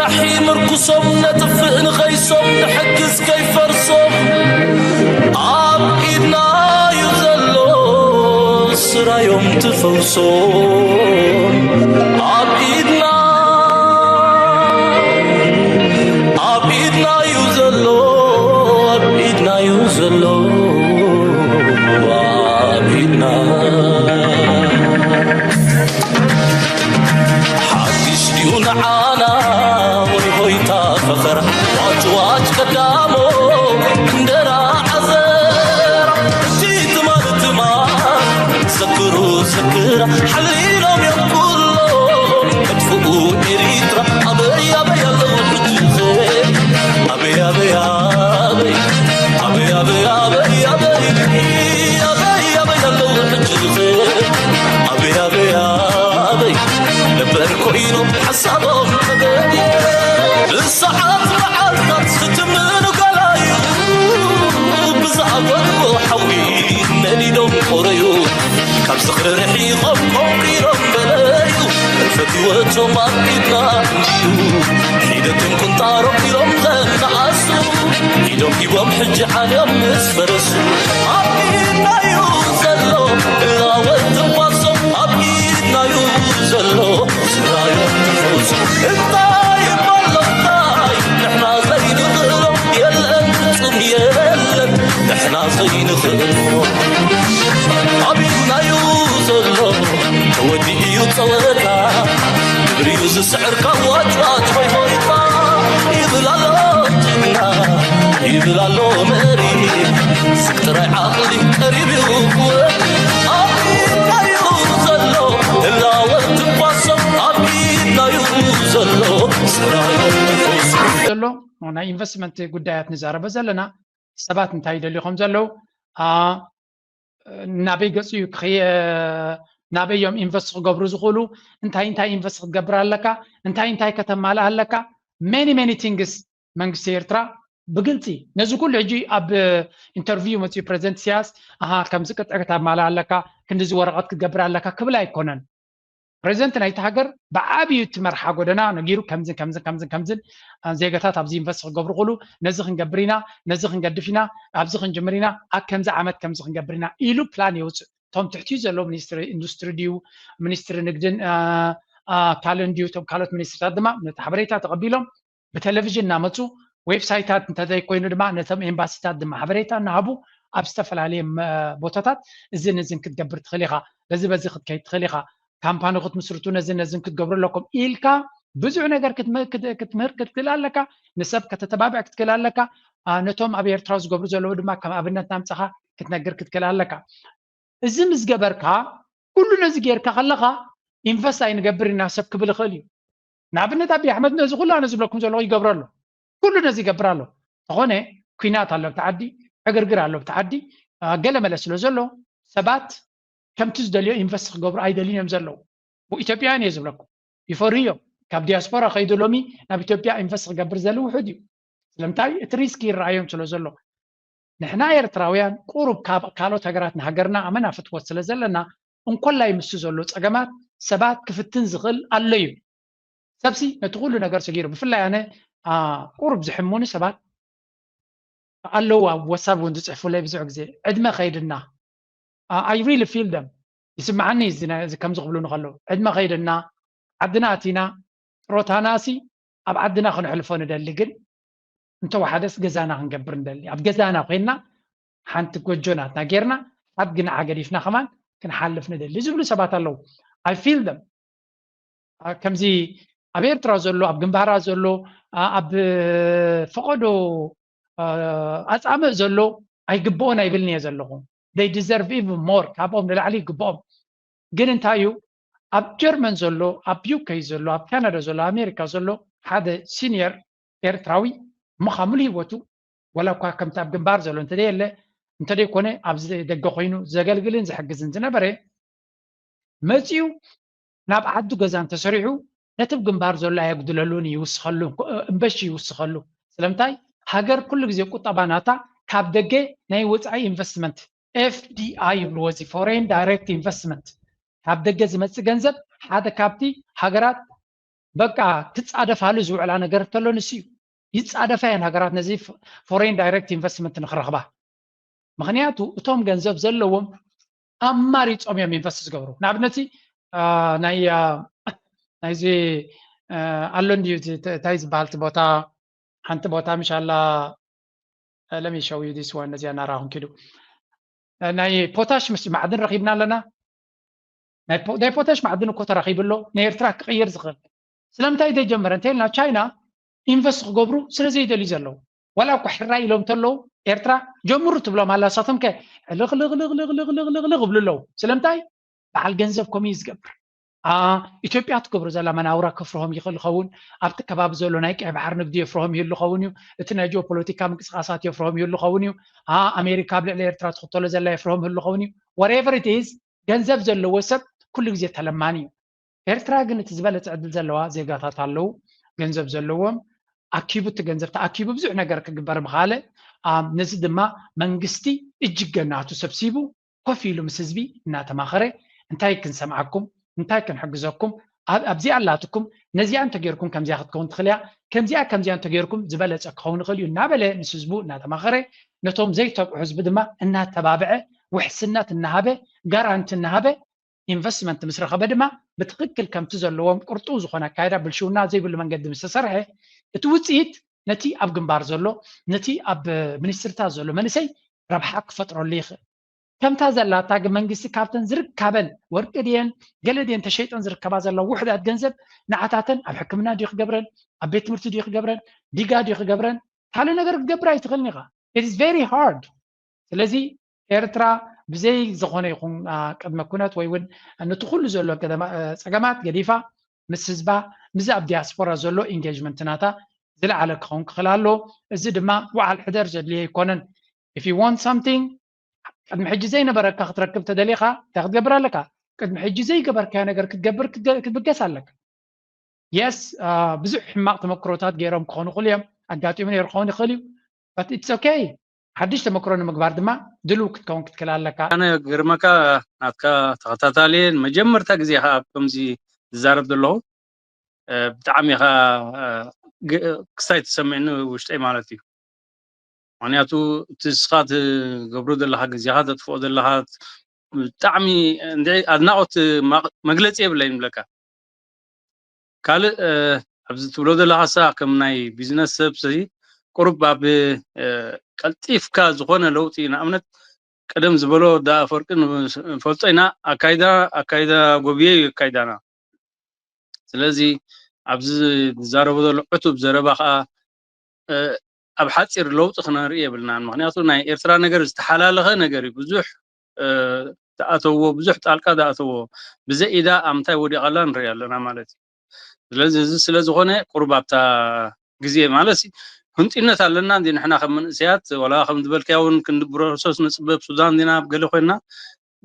ኣሒ ምርኩሶም ነጥፍእ ንኸይሶም ንሕግዝ ከይፈርሶም ኣብ ኢድና እዩ ዘሎ ስራዮም ትፈውሶም ኣብ ኢድና ኣብ ኢድና እዩ ዘሎ ኣብ ኢድና እዩ ዘሎ ኣብ ኢድና ሓድሽ ድዩ ንዓና ወይ ሆይታ ፈኸራ ዋጭ ዋጭ ቀዳሞ እንጀራ ዓዘራ እቲ ትማል ትማል ዘክሩ ዘክራ ሓሊሎም እዮም ኩሎም መጥፍኡ ኤሪትራ ኣበይ ኣበይ ኣለዉ ሕጂ ኣበይ ኣበይ ኣበይ ኣበይ ኣበይ ኣበይ ኣበይ ኣበይ ኣበይ ኣለዉ ሕጂ ኣበይ ኣበይ ኣበይ ነበር ኮይኖም ሓሳቦም ተገየ ብሰዓት መዓልታት ዝትምኑ ገላዩ ብዝኣፈትዎ ሓዊ ነዲዶም ቆረዩ ካብ ዝኽሪ ርሒቖም ቆንቂሮም በለዩ ሕልፈት ህይወቶም ኣብ ኢድና እንድዩ ሒደቶም ቁንጣሮም ኢሎም ዘነኣሱ ኢዶም ሂቦም ሕጂ ዓልዮም ምስ ፈረሱ ኣብ ኢድናዩ ዘሎ እላወት ትንፋሶም ኣብ ኢድናዩ ዘሎ ስራዮም ትፈውሱ እንታይ ይበሎ እንታይ ንሕና ዘይንኽእሎ የለን ፍጹም የለን ንሕና ዘይንኽእሎ ኣብ ኢድናዩ ዘሎ ተወዲኡ እዩ ጸወታ ግብሪኡ ዝስዕር ካብ ዋጭዋጭ ሆይ ሆይታ ይብል ኣሎ ጅግና ይብል ኣሎ መሪ ስቅ ጥራይ ዓቕሊ ቀሪብ እዩ ኣብ ኢድናዩ ዘሎ እላወት ትንፋሶም ኣብ ኢድናዩ ዘሎ ስራዮም ትፈውሱ ዘሎ ናይ ኢንቨስትመንት ጉዳያት ንዛረበ ዘለና ሰባት እንታይ ይደልዩ ከም ዘለዉ ናበይ ገፁ እዩ ክኸየ ናበይ እዮም ኢንቨስት ክገብሩ ዝኽእሉ እንታይ እንታይ ኢንቨስት ክትገብር ኣለካ እንታይ እንታይ ከተማልእ ኣለካ many many things መንግስቲ ኤርትራ ብግልፂ ነዚ ኩሉ ሕጂ ኣብ ኢንተርቪው መፅኡ ፕሬዚደንት ኢሳያስ ኣሃ ከምዚ ቅጥዒ ክተማልእ ኣለካ ክንድዚ ወረቐት ክትገብር ኣለካ ክብል ኣይኮነን ፕሬዚደንት ናይቲ ሃገር ብዓብዩ እቲ መርሓ ጎደና ነጊሩ ከምዝን ከምዝን ከምዝን ከምዝን ዜጋታት ኣብዚ ኢንቨስት ክገብሩ ክእሉ ነዚ ክንገብር ኢና ነዚ ክንገድፍ ኢና ኣብዚ ክንጅምር ኢና ኣብ ከምዚ ዓመት ከምዚ ክንገብር ኢና ኢሉ ፕላን የውፅእ እቶም ትሕቲኡ ዘሎ ሚኒስትሪ ኢንዱስትሪ ድዩ ሚኒስትሪ ንግድን ካልእን ድዩ እቶም ካልኦት ሚኒስትሪታት ድማ ነቲ ሓበሬታ ተቐቢሎም ብቴሌቪዥን እናመፁ ዌብሳይታት እንተዘይኮይኑ ድማ ነቶም ኤምባሲታት ድማ ሓበሬታ እናሃቡ ኣብ ዝተፈላለየ ቦታታት እዝን እዝን ክትገብር ትኽእል ኢኻ በዚ በዚ ክትከይድ ትኽእል ኢኻ ካምፓኒ ክትምስርቱ ነዝን ነዝን ክትገብሩ ኣለኩም ኢልካ ብዙሕ ነገር ክትምህር ክትክእል ኣለካ ንሰብ ከተተባብዕ ክትክእል ኣለካ ነቶም ኣብ ኤርትራ ዝገብሩ ዘለዉ ድማ ከም ኣብነት ናምፅኻ ክትነግር ክትክእል ኣለካ እዚ ምስ ገበርካ ኩሉ ነዚ ጌርካ ከለኻ ኢንቨስት ኣይንገብር ኢና ሰብ ክብል ይኽእል እዩ ንኣብነት ኣብይ ኣሕመድ ነዚ ኩሉ ኣነ ዝብለኩም ዘለኹ ይገብሮ ኣሎ ኩሉ ነዚ ይገብር ኣሎ ዝኾነ ኩናት ኣሎ ኣብቲ ዓዲ ዕግርግር ኣሎ ኣብቲ ዓዲ ገለ መለ ስለ ዘሎ ሰባት ከምቲ ዝደልዮ ኢንቨስት ክገብሩ ኣይደልዩን እዮም ዘለዉ ኢትዮጵያውያን እየ ዝብለኩም ይፈርሁ እዮም ካብ ዲያስፖራ ከይዱ ሎሚ ናብ ኢትዮጵያ ኢንቨስት ክገብር ዘሊ ውሑድ እዩ ስለምንታይ እቲ ሪስክ ይረኣዮም ስለ ዘሎ ንሕና ኤርትራውያን ቁሩብ ካብ ካልኦት ሃገራት ንሃገርና ኣመና ፍትወት ስለ ዘለና እንኮላይ ምስቲ ዘሎ ጸገማት ሰባት ክፍትን ዝኽእል ኣሎ እዩ ሰብሲ ነቲ ኩሉ ነገር ሰጊሩ ብፍላይ ኣነ ቁሩብ ዝሕሙኒ ሰባት ኣለዉ ኣብ ወሳብ እውን ዝፅሕፉለይ ብዙሕ ግዜ ዕድመ ከይድና I really feel them ይስምዓኒ ከምዚ ክብሉ ንከለዉ ዕድመ ከይድና ዓድና ኣቲና ጥሮታናሲ ኣብ ዓድና ክንሕልፎ ንደሊ ግን እንተወሓደስ ገዛና ክንገብር ንደሊ ኣብ ገዛና ኮይንና ሓንቲ ጎጆ ናትና ጌርና ሓድጊ ንዓ ገዲፍና ከማን ክንሓልፍ ንደሊ ዝብሉ ሰባት ኣለዉ I feel them ከምዚ ኣብ ኤርትራ ዘሎ ኣብ ግንባራ ዘሎ ኣብ ፈቐዶ ኣጻምእ ዘሎ ኣይግብኦን ኣይብልን እየ ዘለኹ they deserve even more ካብኦም ንላዕሊ ይግብኦም ግን እንታይ እዩ ኣብ ጀርመን ዘሎ ኣብ ዩከይ ዘሎ ኣብ ካናዳ ዘሎ ኣሜሪካ ዘሎ ሓደ ሲኒየር ኤርትራዊ እሞ ካብ ሙሉ ህይወቱ ወላ እኳ ከምቲ ኣብ ግንባር ዘሎ እንተደየለ እንተደይኮነ ኣብዚ ደገ ኮይኑ ዘገልግልን ዝሕግዝን ዝነበረ መፂኡ ናብ ዓዱ ገዛ እንተሰሪሑ ነቲ ብ ግንባር ዘሎ ኣየጉድለሉን ይውስኸሉ እምበሺ ይውስኸሉ ስለምንታይ ሃገር ኩሉ ግዜ ቁጠባ ናታ ካብ ደገ ናይ ወፃኢ ኢንቨስትመንት FDI ይብልዎ እዚ foreign direct investment ካብ ደገ ዝመፅእ ገንዘብ ሓደ ካብቲ ሃገራት በቃ ክጻደፋሉ ዝውዕላ ነገር እንተሎ ንሱ እዩ። ይጻደፋ እየን ሃገራት ነዚ foreign direct investment ንክረኽባ። ምኽንያቱ እቶም ገንዘብ ዘለዎም ኣማሪጾም እዮም ኢንቨስት ዝገብሩ። ንኣብነት ናይዚ ኣሎ እንድዩ እንታይ ዝበሃል እቲ ቦታ፣ ሓንቲ ቦታ ምሻላ let me show you this one። ነዚኣ እናረኣኹም ኪዱ። ናይ ፖታሽ ምስ ማዕድን ረኺብና ኣለና። ናይ ፖታሽ ማዕድን እኮ ተረኺቡ ኣሎ፣ ንኤርትራ ክቕይር ዝኽእል። ስለምንታይ ዘይጀመረ እንተልና ቻይና ኢንቨስት ክገብሩ ስለ ዘይደልዩ ዘለዉ። ዋላ እኮ ሕራይ ኢሎም እንተለዉ ኤርትራ ጀምሩ ትብሎም ኣላ፣ ንሳቶም ከ ልቕልቕልቕልቕልቕልቕልቕ ይብሉ ኣለዉ። ስለምንታይ? በዓል ገንዘብ ከምኡ እዩ ዝገብር። ኢትዮጵያ ትገብሮ ዘላ መናውራ ከፍርሆም ይኽእል ይኸውን። ኣብቲ ከባቢ ዘሎ ናይ ቀይ ባሕር ንግዲ የፍርሆም ይህሉ ኸውን እዩ። እቲ ናይ ጂኦፖለቲካ ምንቅስቃሳት የፍርሆም ይህሉ ኸውን እዩ። ኣሜሪካ ኣብ ልዕሊ ኤርትራ ትኽተሎ ዘላ የፍርሆም ይህሉ ኸውን እዩ። Whatever it is፣ ገንዘብ ዘለዎ ሰብ ኩሉ ግዜ ተለማኒ እዩ። ኤርትራ ግን እቲ ዝበለጸ ዕድል ዘለዋ ዜጋታት ኣለዉ፣ ገንዘብ ዘለዎም፣ ኣኪቡ እቲ ገንዘብ ተኣኪቡ ብዙሕ ነገር ክግበር ምኻለ። ነዚ ድማ መንግስቲ እጅገ ናቱ ሰብሲቡ ኮፍ ኢሉ ምስ ህዝቢ እናተማኸረ እንታይ ክንሰምዓኩም፣ እንታይ ክንሕግዘኩም፣ ኣብዚኣ ኣላትኩም፣ ነዚኣ እንተጌርኩም ከምዚኣ ክትከውን ትኽእል እያ፣ ከምዚኣ ከምዚኣ እንተጌርኩም ዝበለጸ ክኸውን ይኽእል እዩ እናበለ ምስ ህዝቡ እናተማኸረ፣ ነቶም ዘይተብዑ ህዝቢ ድማ እናተባብዐ፣ ውሕስነት እናሃበ፣ ጋራንቲ እናሃበ፣ ኢንቨስትመንት ምስ ረኸበ ድማ ብትኽክል ከምቲ ዘለዎም ቅርጡው ዝኾነ ኣካይዳ ብልሽውና ዘይብሉ መንገዲ ምስ ተሰርሐ እቲ ውፅኢት ነቲ ኣብ ግንባር ዘሎ ነቲ ኣብ ሚኒስትርታት ዘሎ መንእሰይ ረብሓ ክፈጥረሉ ይኽእል። ከምታ ዘላታ ግን መንግስቲ ካብተን ዝርካበን ወርቂ ድየን ገለ ድየን ተሸይጠን ዝርከባ ዘለዋ ውሕዳት ገንዘብ ንዓታተን ኣብ ሕክምና ድዩ ክገብረን ኣብ ቤት ትምህርቲ ድዩ ክገብረን ዲጋ ድዩ ክገብረን ካልእ ነገር ክትገብር ኣይትኽእልን ኢኻ። It is very hard። ስለዚ ኤርትራ ብዘይ ዝኾነ ይኹን ቅድመ ኩነት ወይ እውን ነቲ ኩሉ ዘሎ ፀገማት ገዲፋ ምስ ህዝባ ምስዚ ኣብ ዲያስፖራ ዘሎ ኢንጌጅመንት ናታ ዝለዓለ ክኸውን ክኽእል ኣሎ። እዚ ድማ ውዓል ሕደር ዘድልዮ ኣይኮነን። If you want something ቅድሚ ሕጂ ዘይነበረካ ክትረክብ ተደሊኻ እንታይ ክትገብር ኣለካ? ቅድሚ ሕጂ ዘይገበርካዮ ነገር ክትገብር ክትብገስ ኣለካ። የስ ብዙሕ ሕማቕ ተመክሮታት ገይሮም ክኾኑ ይኽእሉ እዮም፣ ኣጋጢሙ ነይሩ ክኸውን ይኽእል እዩ። But it's okay። ሓድሽ ተመክሮ ንምግባር ድማ ድሉው ክትከውን ክትክእል ኣለካ። ኣነ ግርመካ ናትካ ተኸታታሊ መጀመርታ ግዜ ከዓ ከምዚ ዝዛረብ ዘለኹ ብጣዕሚ ከዓ ክስታይ ተሰሚዕኒ ውሽጠይ ማለት እዩ። ምክንያቱ እቲ ንስኻ ትገብሮ ዘለኻ ግዜኻ ተጥፍኦ ዘለኻ ብጣዕሚ ኣድናቆት መግለፂ የብለይን ይብለካ። ካልእ ኣብዚ ትብሎ ዘለኻ ሳ ከም ናይ ቢዝነስ ሰብ ሲ ቁሩብ ኣብ ቀልጢፍካ ዝኾነ ለውጢ ንኣብነት ቀደም ዝበሎ ዳ ኣፈወርቂ ንፈልጦ ኢና ኣካይዳ ኣካይዳ ጎብየ እዩ ኣካይዳና ስለዚ ኣብዚ ዝዛረቦ ዘሎ ዕቱብ ዘረባ ከዓ ኣብ ሓፂር ለውጢ ክነርኢ የብልናን ምክንያቱ ናይ ኤርትራ ነገር ዝተሓላለኸ ነገር እዩ ብዙሕ ዝኣተዎ ብዙሕ ጣልቃ ዝኣተዎ ብዘይ ኢዳ ኣብ ምንታይ ወዲቓ ኣላ ንርኢ ኣለና ማለት እዩ ስለዚ እዚ ስለ ዝኾነ ቁሩብ ኣብታ ግዜ ማለት ህንጢነት ኣለና እንዲ ንሕና ከም መንእሰያት ወላ ከም ዝበልክያ እውን ክንዲ ፕሮሰስ ንፅበብ ሱዳን ዲና ኣብ ገለ ኮይንና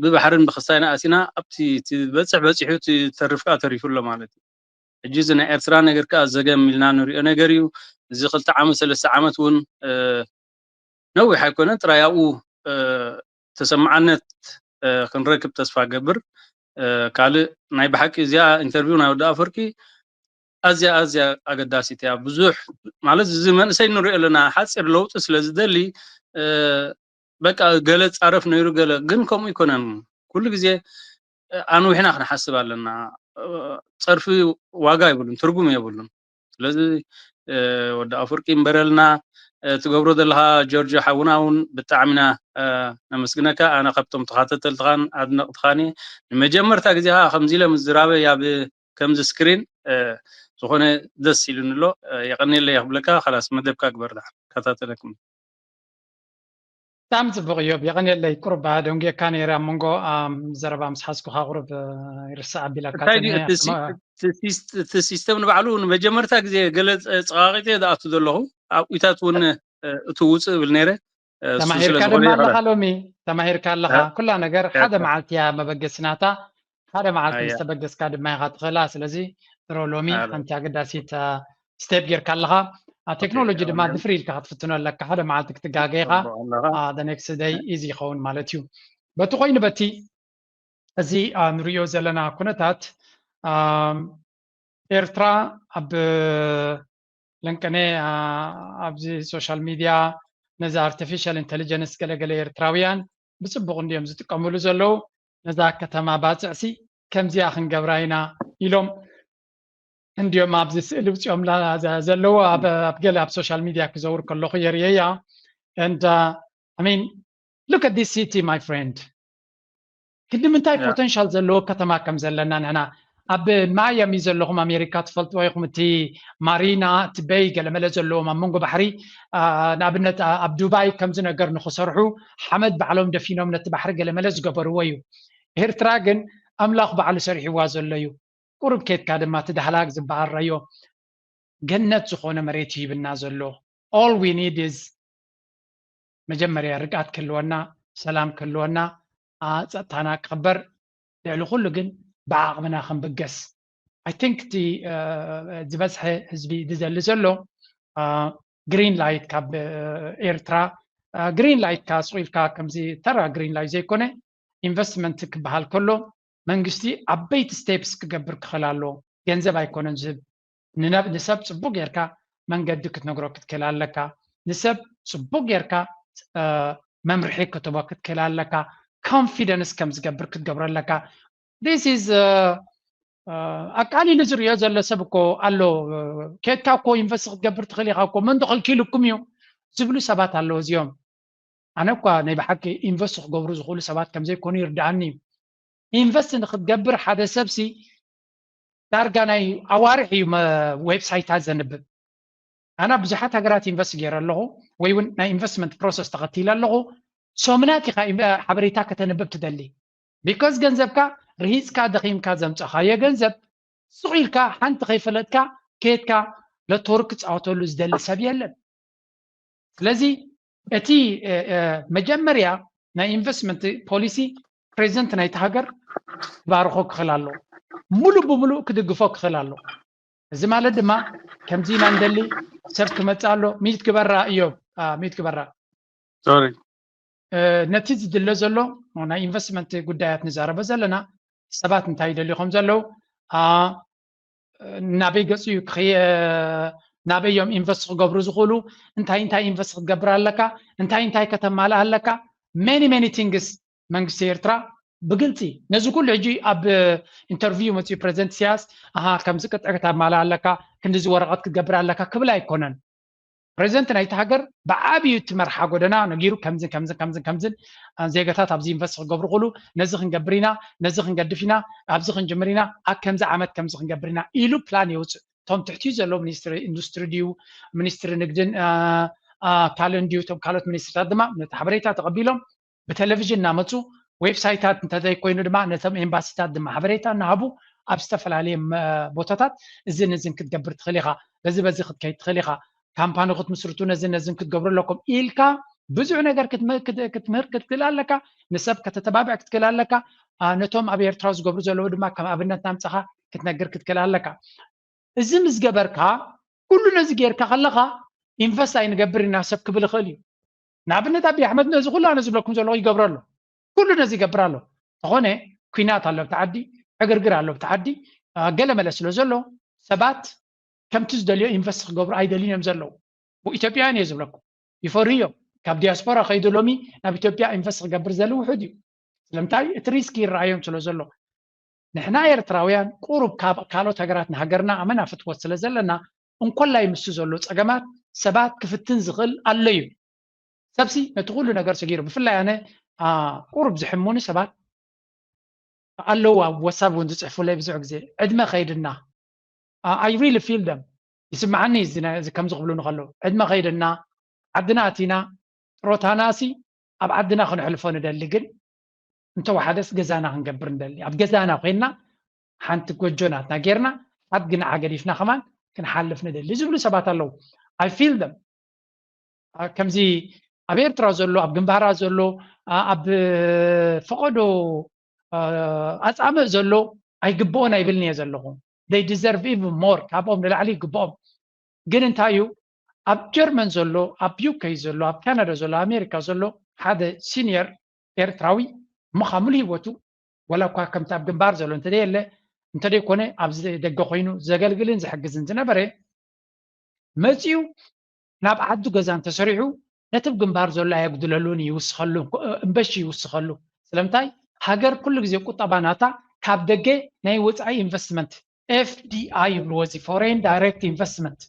ብባሕርን ብክስታይና ኣቲና ኣብቲ በፅሕ በፂሑ ተርፍ ከዓ ተሪፉ ኣሎ ማለት እዩ ሕጂ እዚ ናይ ኤርትራ ነገር ከዓ ዘገም ኢልና ንሪኦ ነገር እዩ እዚ ክልተ ዓመት ሰለስተ ዓመት እውን ነዊሕ ኣይኮነን ጥራይ ኣብኡ ተሰማዓነት ክንረክብ ተስፋ ገብር ካልእ ናይ ብሓቂ እዚኣ ኢንተርቪው ናይ ወዲ ኣፈርቂ ኣዝያ ኣዝያ ኣገዳሲት እያ ብዙሕ ማለት እዚ መንእሰይ ንሪኦ ኣለና ሓፂር ለውጢ ስለ ዝደሊ በቃ ገለ ፃረፍ ነይሩ ገለ ግን ከምኡ ይኮነን ኩሉ ግዜ ኣንዊሕና ክንሓስብ ኣለና ፀርፊ ዋጋ የብሉን ትርጉም የብሉን ስለዚ ወዲ ኣፍርቂ ይንበረልና ትገብሮ ዘለካ ጆርጆ ሓውና እውን ብጣዕሚ ኢና ነመስግነካ ኣነ ካብቶም ተካተተልትካን ኣድነቅትካን እየ ንመጀመርታ ግዜ ከዓ ከምዚ ኢለ ምዝራበይ ኣብ ከምዚ ስክሪን ዝኾነ ደስ ኢሉኒ ኣሎ የቀንየለይ ክብለካ ካላስ መደብካ ግበር ዳ ከታተለኩም ብጣዕሚ ፅቡቅ እዮብ የቀንየለይ ቁሩብ ደንጉየካ ነይረ ኣብ መንጎ ዘረባ ምስ ሓዝኩካ ቁሩብ ይርስዕ ኣቢላካ እንታይ ድዩ እቲ ሲስተም ንባዕሉ ንመጀመርታ ግዜ ገለ ፀቃቂጠ ዝኣቱ ዘለኹ ኣብኢታት እውን እቲ ውፅእ እብል ነይረ ተማሂርካ ድማ ኣለካ ሎሚ ተማሂርካ ኣለካ ኩላ ነገር ሓደ መዓልቲ እያ መበገሲ ናታ ሓደ መዓልቲ ምስ ተበገስካ ድማ ኢካ ትኽእላ ስለዚ ድሮ ሎሚ ሓንቲ ኣገዳሲት ስቴፕ ጌርካ ኣለኻ ቴክኖሎጂ ድማ ድፍር ኢልካ ክትፍትኖ ኣለካ ሓደ መዓልቲ ክትጋገ ኢኻ the next day easy ይኸውን ማለት እዩ በቲ ኮይኑ በቲ እዚ ንሪኦ ዘለና ኩነታት ኤርትራ ኣብ ለንቀነ፣ አ፣ ኣብዚ ሶሻል ሚድያ ነዚ ኣርቲፊሻል ኢንተሊጀንስ ገለገለ ኤርትራውያን ብጽቡቕ እንድዮም ዝጥቀምሉ ዘለዉ። ነዛ ከተማ ባጽዕሲ ከምዚኣ ክንገብራ ኢና ኢሎም እንድዮም ኣብዚ ስእሊ ውጽኦም ላ-፣ ዘ-፣ ዘለዉ ኣብ፣ ኣብ ገለ ኣብ ሶሻል ሚድያ ክዘውር ከለኹ የርእየያ። And, uh, I mean, look at this city, my friend. ክንዲ ምንታይ Yeah. ፖተንሻል ዘለዎ ከተማ ከም ዘለና ንሕና ኣብ ማያሚ ዘለኹም ኣሜሪካ ትፈልጥዎ ኢኹም። እቲ ማሪና፣ እቲ በይ ገለመለ ዘለዎም ኣብ መንጎ ባሕሪ፣ አ፣ ንኣብነት አ-፣ ኣብ ዱባይ ከምዚ ነገር ንኽሰርሑ ሓመድ ባዕሎም ደፊኖም ነቲ ባሕሪ ገለመለ ዝገበርዎ እዩ። ኤርትራ ግን ኣምላኽ ባዕሉ ሰሪሕዋ ዘሎ እዩ። ቁሩብ ኬድካ ድማ እቲ ዳህላክ ዝበሃል ረዮ ገነት ዝኾነ መሬት እዩ ሂብና ዘሎ። All we need is መጀመርያ ርግኣት ክህልወና፣ ሰላም ክህልወና፣ አ፣ ጸጥታና ክኽበር፣ ልዕሊ ኩሉ ግን ብዓቕምና ክንብገስ። I think እቲ፣ አ፣ ዝበዝሐ ህዝቢ ዝደሊ ዘሎ፣ አ፣ ግሪን ላይት ካብ፣ አ፣ ኤርትራ፣ አ፣ ግሪን ላይት ካ ስቕ ኢልካ ከምዚ ተራ ግሪን ላይት ዘይኮነ፣ ኢንቨስትመንት ክበሃል ከሎ መንግስቲ ዓበይቲ ስቴፕስ ክገብር ክኽእል ኣለዎ። ገንዘብ ኣይኮነን ዝህብ። ንነብ-፣ ንሰብ ጽቡቕ ጌርካ መንገዲ ክትነግሮ ክትክእል ኣለካ። ንሰብ ጽቡቕ ጌርካ፣ አ፣ መምርሒ ክትቦ ክትክእል ኣለካ። ኮንፊደንስ ከም ዝገብር ክትገብሮ ኣለካ። This is, አ፣ አ፣ ኣቃሊሉ ዝርእዮ ዘሎ ሰብ እኮ ኣሎ። ኬድካ እኮ ኢንቨስት ክትገብር ትኽእል ኢኻ እኮ፣ መን ዶ ከልኪሉኩም እዩ ዝብሉ ሰባት ኣለዉ። እዚኦም ኣነ እኳ ናይ ብሓቂ ኢንቨስት ክገብሩ ዝኽእሉ ሰባት ከም ዘይኮኑ ይርድኣኒ እዩ። ኢንቨስት ንክትገብር ሓደ ሰብሲ ዳርጋ ናይ ኣዋርሕ እዩ መ-፣ ዌብሳይታት ዘንብብ። ኣነ ኣብ ብዙሓት ሃገራት ኢንቨስት ገይረ ኣለኹ፣ ወይ እውን ናይ ኢንቨስትመንት ፕሮሰስ ተኸቲለ ኣለኹ። ሰሙናት ኢኻ ኢንቨ-፣ ሓበሬታ ከተንብብ ትደሊ። ቢኮዝ ገንዘብካ ርሂፅካ ደኺምካ ዘምፀኻዮ ገንዘብ ስቕ ኢልካ ሓንቲ ከይፈለጥካ ከየድካ ለቶርክ ክፃወተሉ ዝደሊ ሰብ የለን። ስለዚ እቲ፣ እ፣ እ፣ መጀመርያ ናይ ኢንቨስትመንት ፖሊሲ ፕሬዚደንት ናይቲ ሃገር ክባርኾ ክኽእል ኣለዎ። ሙሉእ ብሙሉእ ክድግፎ ክኽእል ኣለዎ። እዚ ማለት ድማ ከምዚ ኢና ንደሊ፣ ሰብ ክመጽእ ኣሎ። ሚዩት ግበራ እዮብ፣ አ፣ ሚዩት ግበራ። ሶሪ። እ፣ ነቲ ዝድለ ዘሎ ናይ ኢንቨስትመንት ጉዳያት ንዛረበ ዘለና ሰባት እንታይ ይደልዩ ከም ዘለዉ፣ አ፣ ናበይ ገጹ እዩ ክኸየ-፣ ናበይ እዮም ኢንቨስት ክገብሩ ዝኽእሉ፣ እንታይ እንታይ ኢንቨስት ክትገብር ኣለካ፣ እንታይ እንታይ ከተማልእ ኣለካ፣ many many things መንግስቲ ኤርትራ ብግልጺ ነዚ ኩሉ ሕጂ ኣብ ኢንተርቪው መጽኡ ፕሬዚደንት ኢሳያስ፣ ኣሃ፣ ከምዚ ቅጥዒ ክተማልእ ኣለካ፣ ክንዲዚ ወረቐት ክትገብር ኣለካ ክብል ኣይኮነን። ፕሬዚደንት ናይቲ ሃገር ብዓብዩ እቲ መርሓ ጎደና ነጊሩ፣ ከምዝን ከምዝን ከምዝን ከምዝን፣ አ፣ ዜጋታት ኣብዚ ኢንቨስት ክገብሩ ክእሉ፣ ነዚ ክንገብር ኢና፣ ነዚ ክንገድፍ ኢና፣ ኣብዚ ክንጅምር ኢና፣ ኣብ ከምዚ ዓመት ከምዚ ክንገብር ኢና ኢሉ ፕላን የውፅእ። እቶም ትሕቲኡ ዘለዉ ሚኒስትሪ ኢንዱስትሪ ድዩ፣ ሚኒስትሪ ንግድን፣ አ፣ አ፣ ካልእን ድዩ፣ እቶም ካልኦት ሚኒስትሪታት ድማ ነቲ ሓበሬታ ተቐቢሎም ብቴሌቪዥን እናመፁ ዌብሳይታት እንተዘይኮይኑ ድማ ነቶም ኤምባሲታት ድማ ሓበሬታ እናሃቡ ኣብ ዝተፈላለየ መ-፣ ቦታታት እዝን እዝን ክትገብር ትኽእል ኢኻ፣ በዚ በዚ ክትከይድ ትኽእል ኢኻ፣ ካምፓኒ ክትምስርቱ ነዝን ነዝን ክትገብሩ ኣለኩም ኢልካ ብዙሕ ነገር ክትመ-፣ ክት-፣ ክትምህር ክትክእል ኣለካ፣ ንሰብ ከተተባብዕ ክትክእል ኣለካ፣ አ፣ ነቶም ኣብ ኤርትራ ዝገብሩ ዘለዉ ድማ ከም ኣብነት ናምጻኻ ክትነግር ክትክእል ኣለካ። እዚ ምስ ገበርካ፣ ኩሉ ነዚ ጌርካ ከለኻ ኢንቨስት ኣይንገብር ኢና ሰብ ክብል ይኽእል እዩ። ንኣብነት ኣብይ ኣሕመድ ነዚ ኩሉ ኣነ ዝብለኩም ዘለኹ ይገብሮ ኣሎ። ኩሉ ነዚ ይገብር ኣሎ። ተኾነ ኲናት ኣሎ ኣብቲ ዓዲ፣ ዕግርግር ኣሎ ኣብቲ ዓዲ፣ አ፣ ገለ መለ ስለ ዘሎ ሰባት ከምቲ ዝደልዮ ኢንቨስት ክገብሩ ኣይደልዩን እዮም ዘለዉ። ኢትዮጵያውያን እየ ዝብለኩም። ይፈርሁ እዮም። ካብ ዲያስፖራ ከይዱ ሎሚ ናብ ኢትዮጵያ ኢንቨስት ክገብር ዝደሊ ውሑድ እዩ። ስለምንታይ? እቲ ሪስክ ይረኣዮም ስለ ዘሎ። ንሕና ኤርትራውያን ቁሩብ ካብ ካልኦት ሃገራት ንሃገርና ኣመና ፍትወት ስለ ዘለና፣ እንኮላይ ምስቲ ዘሎ ጸገማት ሰባት ክፍትን ዝኽእል ኣሎ እዩ። ሰብሲ ነቲ ኩሉ ነገር ሰጊሩ፣ ብፍላይ ኣነ፣ አ፣ ቁሩብ ዝሕሙኒ ሰባት ኣለዉ፣ ኣብ ዋትሳፕ እውን ዝጽሕፉለይ ብዙሕ ግዜ፣ ዕድመ ከይድና፣ አ፣ I really feel them፣ ይስምዓኒ እዚ ናይ-፣ እዚ ከምዚ ክብሉኒ ከለዉ፣ ዕድመ ከይድና፣ ዓድና ኣቲና፣ ጥሮታናሲ ኣብ ዓድና ክነሕልፎ ንደሊ፣ ግን እንተወሓደስ ገዛና ክንገብር ንደሊ፣ ኣብ ገዛና ኮይንና ሓንቲ ጎጆ ናትና ጌርና፣ ሓድጊ ንዓ ገዲፍና ከማን ክንሓልፍ ንደሊ ዝብሉ ሰባት ኣለዉ። I feel them። አ፣ ከምዚ ኣብ ኤርትራ ዘሎ፣ ኣብ ግንባራ ዘሎ፣ አ፣ ኣብ ፈቐዶ፣ አ፣ ኣጻምእ ዘሎ ኣይግብኦን ኣይብልን እየ ዘለኹ። They deserve even more፣ ካብኦም ንላዕሊ ይግብኦም። ግን እንታይ እዩ፣ ኣብ ጀርመን ዘሎ፣ ኣብ ዩ ኬ ዘሎ፣ ኣብ ካናዳ ዘሎ፣ ኣሜሪካ ዘሎ ሓደ ሲኒየር ኤርትራዊ፣ እሞ ካብ ሙሉ ህይወቱ፣ ወላ እኳ ከምቲ ኣብ ግንባር ዘሎ እንተዘየለ፣ እንተደይኮነ ኣብዚ ደገ ኮይኑ ዘገልግልን ዝሕግዝን ዝነበረ መፂኡ ናብ ዓዱ ገዛ እንተሰሪሑ ነቲ ብ ግንባር ዘሎ ኣየጉድለሉን ይውስኸሉ፣ እምበሺ ይውስኸሉ። ስለምንታይ? ሃገር ኩሉ ግዜ ቁጠባ ናታ ካብ ደገ ናይ ወፃኢ ኢንቨስትመንት ኤፍ ዲ ኣይ ይብልዎ፣ እዚ ፎሬን ዳይሬክት ኢንቨስትመንት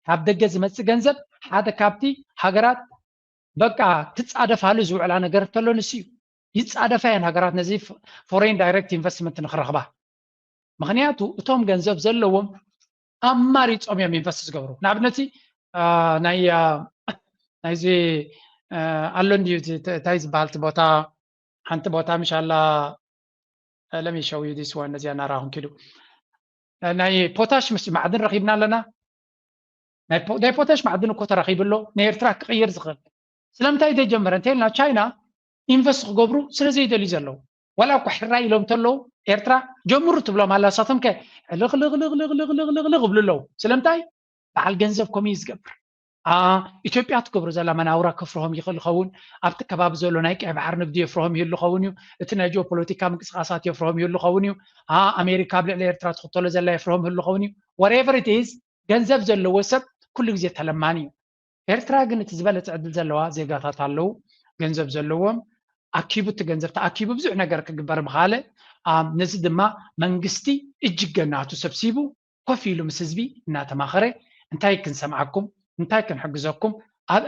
ካብ ደገ ዝመፅእ ገንዘብ ሓደ ካብቲ ሃገራት በቃ ክፃደፋሉ ዝውዕላ ነገር እንተሎ ንሱ እዩ። ይፃደፋ እየን ሃገራት ነዚ ፎሬን ዳይሬክት ኢንቨስትመንት ንክረኽባ። ምክንያቱ እቶም ገንዘብ ዘለዎም ኣማሪፆም እዮም ኢንቨስት ዝገብሩ። ንኣብነት ናይ ናይዚ ኣሎ እንድዩ እንታይ ዝበሃል እቲ ቦታ፣ ሓንቲ ቦታ ምሻላ ለሚሸው ዩ ዲስ ዋን ነዚኣ እናረኣኹም ኪዱ ናይ ፖታሽ ምስ ማዕድን ረኺብና ኣለና። ናይ ፖታሽ ማዕድን እኮ ተረኺቡ ኣሎ ንኤርትራ ክቕይር ዝኽእል። ስለምንታይ ዘይጀመረ እንተልና ቻይና ኢንቨስት ክገብሩ ስለ ዘይደልዩ ዘለዉ ዋላ እኳ ሕራይ ኢሎም እንተለዉ ኤርትራ ጀምሩ ትብሎም ኣላ። ንሳቶም ከ ልቕልቕልቕልቕልቕልቕልቕ ይብሉ ኣለዉ። ስለምንታይ? በዓል ገንዘብ ከምኡ እዩ ዝገብር። ኢትዮጵያ ትገብሮ ዘላ መናውራ ከፍርሆም ይኽእል ይኸውን። ኣብቲ ከባቢ ዘሎ ናይ ቀይ ባሕር ንግዲ የፍርሆም ይህሉ ኸውን እዩ። እቲ ናይ ጂኦፖለቲካ ምንቅስቃሳት የፍርሆም ይህሉ ኸውን እዩ። ኣሜሪካ ኣብ ልዕሊ ኤርትራ ትኽተሎ ዘላ የፍርሆም ይህሉ ኸውን እዩ። Whatever it is፣ ገንዘብ ዘለዎ ሰብ ኩሉ ግዜ ተለማኒ እዩ። ኤርትራ ግን እቲ ዝበለፀ ዕድል ዘለዋ ዜጋታት ኣለዉ፣ ገንዘብ ዘለዎም፣ ኣኪቡ እቲ ገንዘብ ተኣኪቡ ብዙሕ ነገር ክግበር ምኻለ። ነዚ ድማ መንግስቲ እጅገ ናቱ ሰብሲቡ ኮፍ ኢሉ ምስ ህዝቢ እናተማኸረ እንታይ ክንሰምዓኩም፣ እንታይ ክንሕግዘኩም፣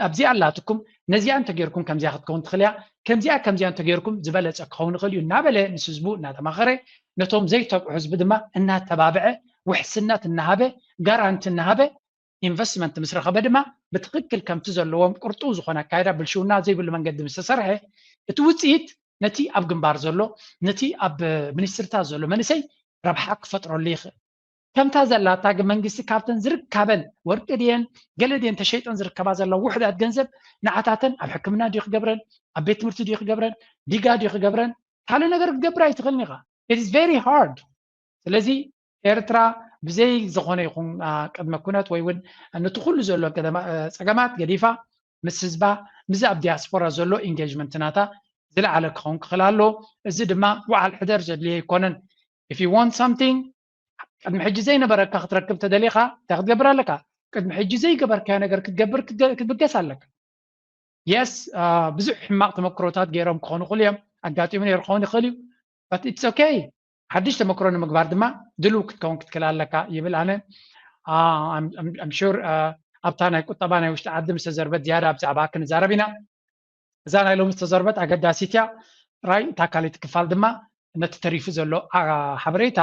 ኣብዚኣ ኣላትኩም፣ ነዚኣ እንተጌርኩም ከምዚኣ ክትከውን ትኽእል እያ፣ ከምዚኣ ከምዚኣ እንተጌርኩም ዝበለፀ ክኸውን ይኽእል እዩ እናበለ ምስ ህዝቡ እናተማኸረ ነቶም ዘይተብዑ ህዝቢ ድማ እናተባብዐ ውሕስነት እናሃበ ጋራንቲ እናሃበ ኢንቨስትመንት ምስ ረኸበ ድማ ብትኽክል ከምቲ ዘለዎም ቅርጡ ዝኾነ ኣካይዳ ብልሽውና ዘይብሉ መንገዲ ምስ ተሰርሐ እቲ ውፅኢት ነቲ ኣብ ግንባር ዘሎ ነቲ ኣብ ሚኒስትርታት ዘሎ መንእሰይ ረብሓ ክፈጥረሉ ይኽእል። ከምታ ዘላታ ግን መንግስቲ ካብተን ዝርካበን ወርቂ ድየን ገለ ድየን ተሸይጠን ዝርከባ ዘለዋ ውሕዳት ገንዘብ ንዓታተን ኣብ ሕክምና ድዩ ክገብረን፣ ኣብ ቤት ትምህርቲ ድዩ ክገብረን፣ ዲጋ ድዩ ክገብረን፣ ካልእ ነገር ክትገብር ኣይትኽእልን ኢኻ። It is very hard። ስለዚ ኤርትራ ብዘይ ዝኾነ ይኹን ቅድመ ኩነት ወይ እውን ነቲ ኩሉ ዘሎ ፀገማት ገዲፋ ምስ ህዝባ ምስዚ ኣብ ዲያስፖራ ዘሎ ኢንጌጅመንት ናታ ዝለዓለ ክኸውን ክኽእል ኣሎ። እዚ ድማ ውዓል ሕደር ዘድልዮ ኣይኮነን። If you want something ቅድሚ ሕጂ ዘይነበረካ ክትረክብ ተደሊኻ እንታይ ክትገብር ኣለካ? ቅድሚ ሕጂ ዘይገበርካዮ ነገር ክትገብር ክትብገስ ኣለካ። የስ ብዙሕ ሕማቕ ተመክሮታት ገይሮም ክኾኑ ይኽእሉ እዮም፣ ኣጋጢሙ ነይሩ ክኸውን ይኽእል እዩ። But it's okay። ሓድሽ ተመክሮ ንምግባር ድማ ድሉው ክትከውን ክትክእል ኣለካ ይብል ኣነ። I'm sure ኣብታ ናይ ቁጠባ ናይ ውሽጢ ዓዲ ምስ ተዘርበት ዝያዳ ብዛዕባ ክንዛረብ ኢና። እዛ ናይ ሎሚ ዝተዘርበት ኣገዳሲት እያ። ጥራይ እታ ካልኣይቲ ክፋል ድማ ነቲ ተሪፉ ዘሎ ሓበሬታ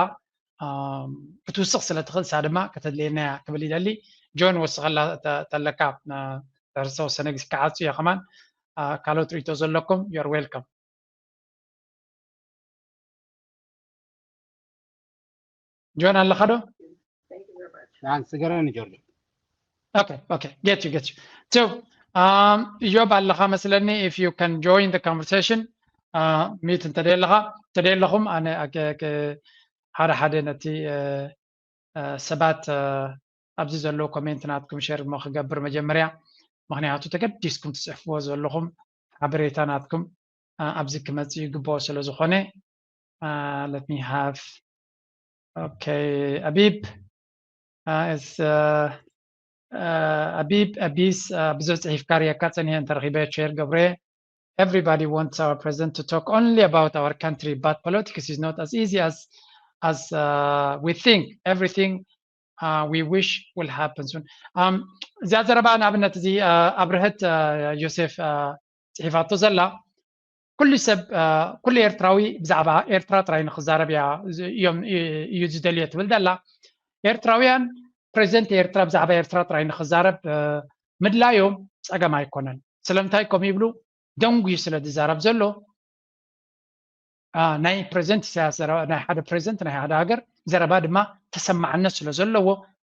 ክትውስኽ ስለ ትኽእል እሳ ድማ ከተድልየና እያ ክብል ይደሊ። ጆን ወስኸላ ተለካ ድሕሪ ዝተወሰነ ግዜ ክዓፁ እየ ከማን ካልኦት ርእቶ ዘለኩም you're welcome። ጆን ኣለኻ ዶ? ስገረኒ ጆርጆ። Okay, okay, get you, get you. So um, እዮብ ኣለኻ መስለኒ። If you can join the conversation ሚት እንተደይ ኣለኻ እንተደይ ኣለኹም ኣነ ሓደ ሓደ ነቲ ሰባት ኣብዚ ዘለዉ ኮሜንት ናትኩም ሸር ሞ ክገብር መጀመርያ ምክንያቱ ተገዲስኩም ትፅሕፍዎ ዘለኹም ሓበሬታ ናትኩም ኣብዚ ክመፅእ ይግብኦ ስለ ዝኾነ let me have okay ኣቢብ ኣቢብ ኣቢስ ብዙሕ ፅሒፍካ ርየካ ፀኒሐ እንተረኺበ ሸር ገብረ everybody wants our president to talk only about our country, but politics is not as easy as as uh, we think. Everything uh, we wish will happen soon. Um, እዚኣ ዘረባ ንኣብነት እዚ ኣብርሀት ዮሴፍ ፅሒፋቶ ዘላ ኩሉ ሰብ ኩሉ ኤርትራዊ ብዛዕባ ኤርትራ ጥራይ ንክዛረብ እዮም እዩ ዝደልዮ ትብል ዘላ። ኤርትራውያን ፕሬዚደንት ኤርትራ ብዛዕባ ኤርትራ ጥራይ ንክዛረብ ምድላዮም ፀገም ኣይኮነን። ስለምንታይ ከምኡ ይብሉ? ደንጉዩ ስለ ዝዛረብ ዘሎ ናይ ፕሬዚደንት ኢሳያስ ናይ ሓደ ፕሬዚደንት ናይ ሓደ ሃገር ዘረባ ድማ ተሰማዕነት ስለ ዘለዎ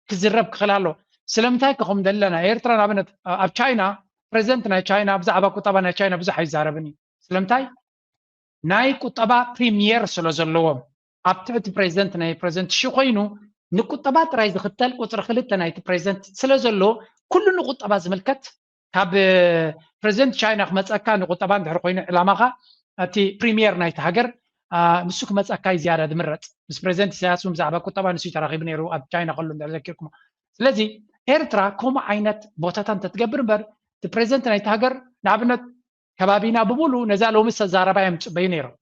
ክዝረብ ክኽእል ኣለዎ። ስለምንታይ ከ ከም ዘለና ኤርትራ ንኣብነት ኣብ ቻይና ፕሬዚደንት ናይ ቻይና ብዛዕባ ቁጠባ ናይ ቻይና ብዙሕ ኣይዛረብን እዩ። ስለምንታይ? ናይ ቁጠባ ፕሪሚየር ስለ ዘለዎም ኣብ ትሕቲ ፕሬዚደንት ናይ ፕሬዚደንት ሺ ኮይኑ ንቁጠባ ጥራይ ዝኽተል ቁፅሪ ክልተ ናይቲ ፕሬዚደንት ስለ ዘሎ ኩሉ ንቁጠባ ዝምልከት ካብ ፕሬዚደንት ቻይና ክመፀካ ንቁጠባ እንድሕር ኮይኑ ዕላማኻ እቲ ፕሪሚየር ናይቲ ሃገር ንሱ ክመፀካ እዩ ዝያዳ ዝምረፅ። ምስ ፕሬዚደንት ኢሳያስ እውን ብዛዕባ ቁጠባ ንሱ ተራኺቡ ነይሩ ኣብ ቻይና ከሎ እንድሕር ዘኪርኩም። ስለዚ ኤርትራ ከምኡ ዓይነት ቦታታት እንተትገብር እምበር እቲ ፕሬዚደንት ናይቲ ሃገር ንኣብነት ከባቢና ብምሉ ነዛ ሎሚ ዝተዛረባ እዮም ዝፅበዩ ነይሮም።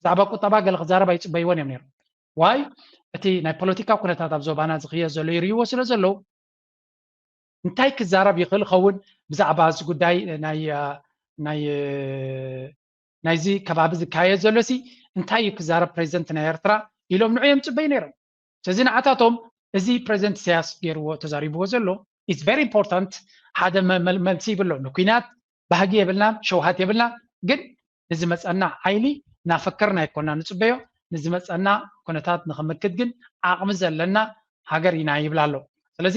ብዛዕባ ቁጠባ ገለ ክዛረብ ኣይፅበይዎን እዮም ነይሮም። ዋይ እቲ ናይ ፖለቲካ ኩነታት ኣብ ዞባና ዝኽየድ ዘሎ ይርእይዎ ስለ ዘለዉ እንታይ ክዛረብ ይኽእል ኸውን ብዛዕባ እዚ ጉዳይ ናይ ናይ ናይዚ ከባቢ ዝካየድ ዘሎ ሲ እንታይ እዩ ክዛረብ ፕሬዚደንት ናይ ኤርትራ ኢሎም ንዑ እዮም ፅበዩ ነይሮም። ስለዚ ንዓታቶም እዚ ፕሬዚደንት ኢሳያስ ገይርዎ ተዛሪብዎ ዘሎ it's very important ሓደ መልሲ ይብሎ ንኩናት ባህጊ የብልናን ሸውሃት የብልና ግን ንዝመፀና ሓይሊ እናፈከርና ኣይኮና ንፅበዮ ንዝመፀና ኩነታት ንክምክት ግን ዓቕሚ ዘለና ሃገር ኢና ይብላ ኣሎ። ስለዚ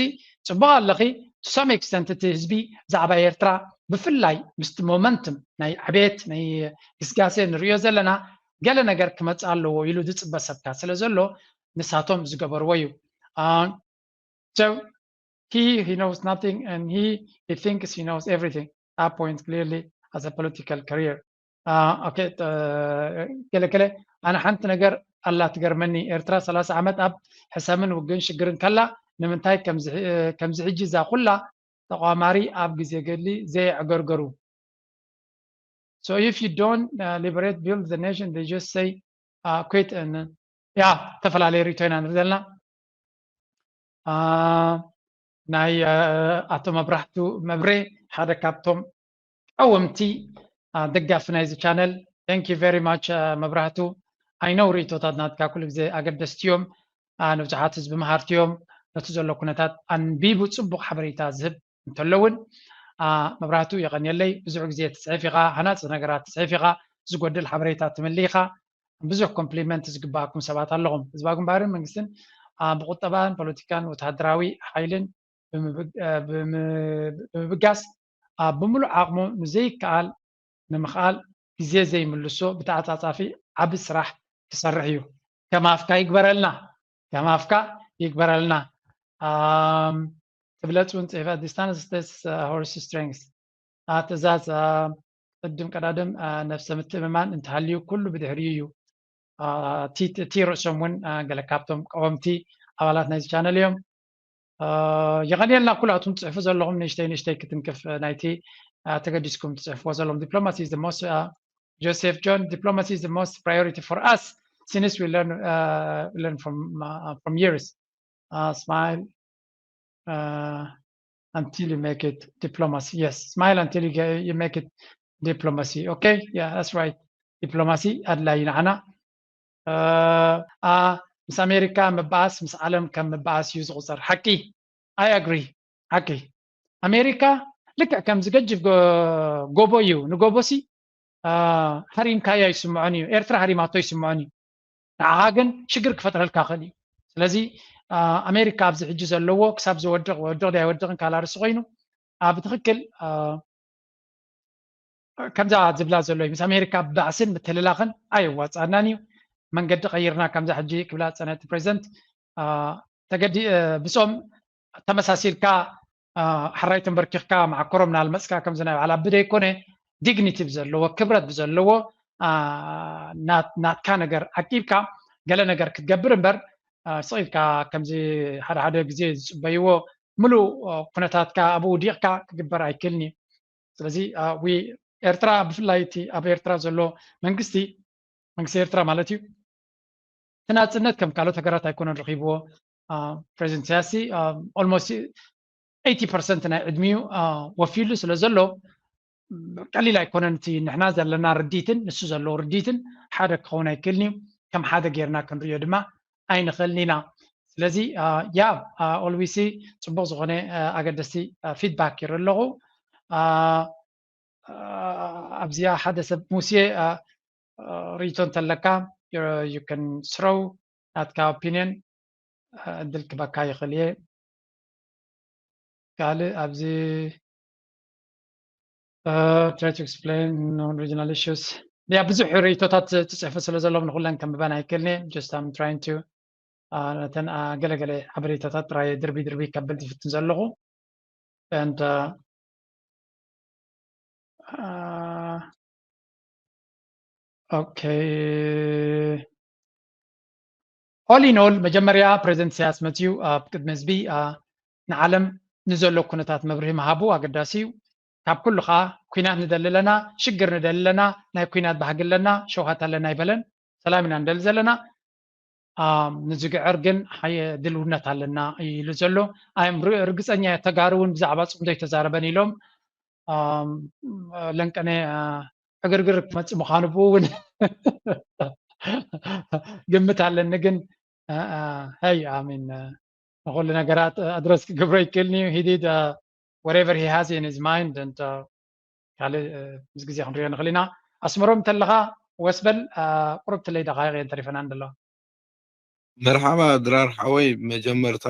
ፅቡቕ ኣለኺ to some extent እቲ ህዝቢ ብዛዕባ ኤርትራ ብፍላይ ምስቲ momentum ናይ ዕቤት ናይ ግስጋሴ ንሪኦ ዘለና ገለ ነገር ክመፅእ ኣለዎ ኢሉ ዝፅበ ሰብካ ስለ ዘሎ ንሳቶም ዝገበርዎ እዩ። So he he knows nothing and he he thinks he knows everything. That point clearly as a political career. Okay ገለ ገለ ኣነ ሓንቲ ነገር ኣላ ትገርመኒ ኤርትራ ሰላሳ ዓመት ኣብ ሕሰምን ውግን ሽግርን ከላ ንምንታይ ከምዚ ሕጂ እዛ ኩላ ተቋማሪ ኣብ ግዜ ገድሊ ዘየዕገርገሩ So if you don't uh, liberate, build the nation, they just say uh, quit and yeah, ተፈላለየ ርእቶ ኢና ንርኢ ዘለና። ናይ ኣቶ መብራህቱ መብሬ ሓደ ካብቶም ቀወምቲ ደጋፊ ናይዚ ቻነል። Thank you very much መብራህቱ። I know ርእቶታት ናትካ ኩሉ ግዜ ኣገደስቲ እዮም፣ ንብዙሓት ህዝቢ መሃርቲ እዮም። ነቲ ዘሎ ኩነታት ኣንቢቡ ፅቡቕ ሓበሬታ ዝህብ እንተሎ እውን መብራህቱ የቐንየለይ። ብዙሕ ግዜ ትፅሕፍ ኢኻ፣ ሃናፂ ነገራት ትፅሕፍ ኢኻ፣ ዝጎድል ሓበሬታ ትምሊ ኢኻ። ብዙሕ ኮምፕሊመንት ዝግበኣኩም ሰባት ኣለኹም። ህዝባዊ ግንባርን መንግስትን ብቁጠባን ፖለቲካን ወተሃደራዊ ሓይልን ብምብጋስ ብምሉእ ዓቕሙ ንዘይከኣል ንምኽኣል ግዜ ዘይምልሶ ብተዓፃፃፊ ዓቢ ስራሕ ክሰርሕ እዩ። ከም ኣፍካ ይግበረልና፣ ከም ኣፍካ ይግበረልና። ትብለፅ እውን ፅሒፋ distance tests horse strength ትእዛዝ ቅድም ቀዳድም ነፍሰ ምትእምማን እንተሃልዩ ኩሉ ብድሕሪኡ እዩ። እቲ ርእሶም እውን ገለ ካብቶም ቀወምቲ ኣባላት ናይዚ ቻነል እዮም። የቐንየልና ኩላቱም ትፅሕፉ ዘለኹም ንእሽተይ ንእሽተይ ክትንክፍ ናይቲ ተገዲስኩም ትፅሕፍዎ ዘለኹም diplomacy is the most Joseph John, diplomacy is the most priority for us since we learn uh, learn from uh, from years. Uh, smile uh, until you make it diplomacy. Yes, smile until you get you make it diplomacy. Okay, yeah, that's right. Diplomacy ኣድላይ ንዓና ምስ ኣሜሪካ ምበኣስ ምስ ዓለም ከም ምበኣስ እዩ ዝቑፀር። ሓቂ I agree ሓቂ ኣሜሪካ ልክዕ ከምዚ ገጅፍ ጎቦ እዩ። ንጎቦ ሲ ሃሪምካዮ ኣይስምዖን እዩ። ኤርትራ ሃሪማቶ ኣይስምዖን እዩ። ንዓኻ ግን ሽግር ክፈጥረልካ ክእል እዩ። ስለዚ ኣሜሪካ ኣብዚ ሕጂ ዘለዎ ክሳብ ዝወድቕ ወድቕ ድያ ኣይወድቕን ካላ ርእሲ ኮይኑ ብትኽክል ከምዛ ዝብላ ዘሎ እዩ። ምስ ኣሜሪካ ባዕስን ምትልላኽን ኣየዋፅኣናን እዩ። መንገዲ ቀይርና ከምዛ ሕጂ ክብላ ዝፀንሐቲ ፕሬዚደንት ተገዲ ብፅኦም ተመሳሲልካ ሕራይ ተንበርኪኽካ መዓኮሮም ናልመፅካ ከምዚ ናይ ባዕላ ብደይኮነ ዲግኒቲ ብዘለዎ ክብረት ብዘለዎ ናትካ ነገር ዓቂብካ ገለ ነገር ክትገብር እምበር ስቕ ኢልካ ከምዚ ሓደ ሓደ ግዜ ዝፅበይዎ ምሉእ ኩነታትካ ኣብኡ ውዲቕካ ክግበር ኣይክእልን እዩ። ስለዚ ኤርትራ ብፍላይ እቲ ኣብ ኤርትራ ዘሎ መንግስቲ መንግስቲ ኤርትራ ማለት እዩ እቲ ናፅነት ከም ካልኦት ሃገራት ኣይኮነን ረኪብዎ። ፕሬዚደንት ኢሳያስ almost eighty percent ናይ ዕድሚኡ ወፊሉ ስለ ዘሎ ቀሊል ኣይኮነን። እቲ ንሕና ዘለና ርዲትን ንሱ ዘለዎ ርዲትን ሓደ ክኸውን ኣይክእልን እዩ። ከም ሓደ ጌርና ክንሪኦ ድማ ኣይንኽእልን ኢና። ስለዚ ያ ኦልዊሲ ፅቡቅ ዝኾነ ኣገደስቲ ፊድባክ ይርኢ ኣለኹ። ኣብዚኣ ሓደ ሰብ ሙሴ ርእይቶ እንተለካ you can throw ናትካ ኦፒንየን እድል ክበካ ይኽእል እየ። ካልእ ኣብዚ try to explain non regional issues ያ ብዙሕ ርእይቶታት ትፅሕፉ ስለ ዘለኹም ንኩለን ከንብበን ኣይክእልን እየ። Just I'm trying to ነተን ገለገለ ሓበሬታታት ጥራይ ድርቢ ድርቢ ከብል ዝፍትን ዘለኹ and okay All in all መጀመርያ ፕሬዚደንት ኢሳያስ መፅዩ ኣብ ቅድሚ ህዝቢ ንዓለም ንዘሎ ኩነታት መብርሂ ምሃቡ ኣገዳሲ እዩ። ካብ ኩሉ ከዓ ኩናት ንደሊ ኣለና፣ ሽግር ንደሊ ኣለና፣ ናይ ኩናት ባህጊ ኣለና፣ ሸውሃት ኣለና ይበለን። ሰላም ኢና ንደሊ ዘለና። ንዝግዕር ግን ድልውነት ኣለና ኢሉ ዘሎ። ርግፀኛ ተጋሩ እውን ብዛዕባ ፅምዶ ኣይተዛረበን ኢሎም ለንቀነ ዕግርግር ክመፅእ ምዃኑ ብኡ እውን ግምት ኣለኒ። ግን ይ ኣሚን ንኩሉ ነገራት ኣድረስ ክገብሮ ይክእልኒ። He did whatever he has in his mind and ካልእ ምስ ግዜ ክንሪኦ ንኽእል ኢና። ኣስመሮም እንተለኻ ወስበል ቁርብ ትለይ ደቃይቕ እየን ተሪፈና ዘለዋ። መርሓባ ድራር ሓወይ፣ መጀመርታ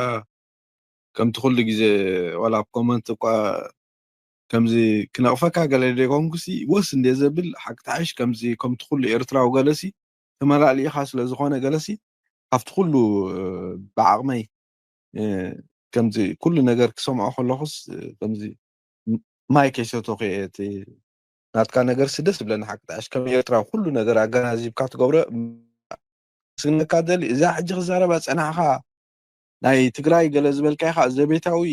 ከምቲ ኩሉ ግዜ ዋላ ኣብ ኮመንት እኳ ከምዚ ክነቕፈካ ገለ ደይኮንኩሲ ወስ እንደ ዘብል ሓቂ ተሓሽ ከምዚ ከምቲ ኩሉ ኤርትራዊ ገለሲ ተመላሊእኻ ስለ ዝኾነ ገለሲ ካብቲ ኩሉ ብዓቕመይ ከምዚ ኩሉ ነገር ክሰምዖ ከለኹስ ከምዚ ማይ ከይሰተኹ እየ እቲ ናትካ ነገር ሲ ደስ ብለኒ ሓቂ ተዓሽ ከም ኤርትራ ኩሉ ነገር ኣገናዚብካ ትገብሮ ስግነካ ደሊ እዛ ሕጂ ክዛረባ ፀናሕካ ናይ ትግራይ ገለ ዝበልካይ ከዓ ዘቤታዊ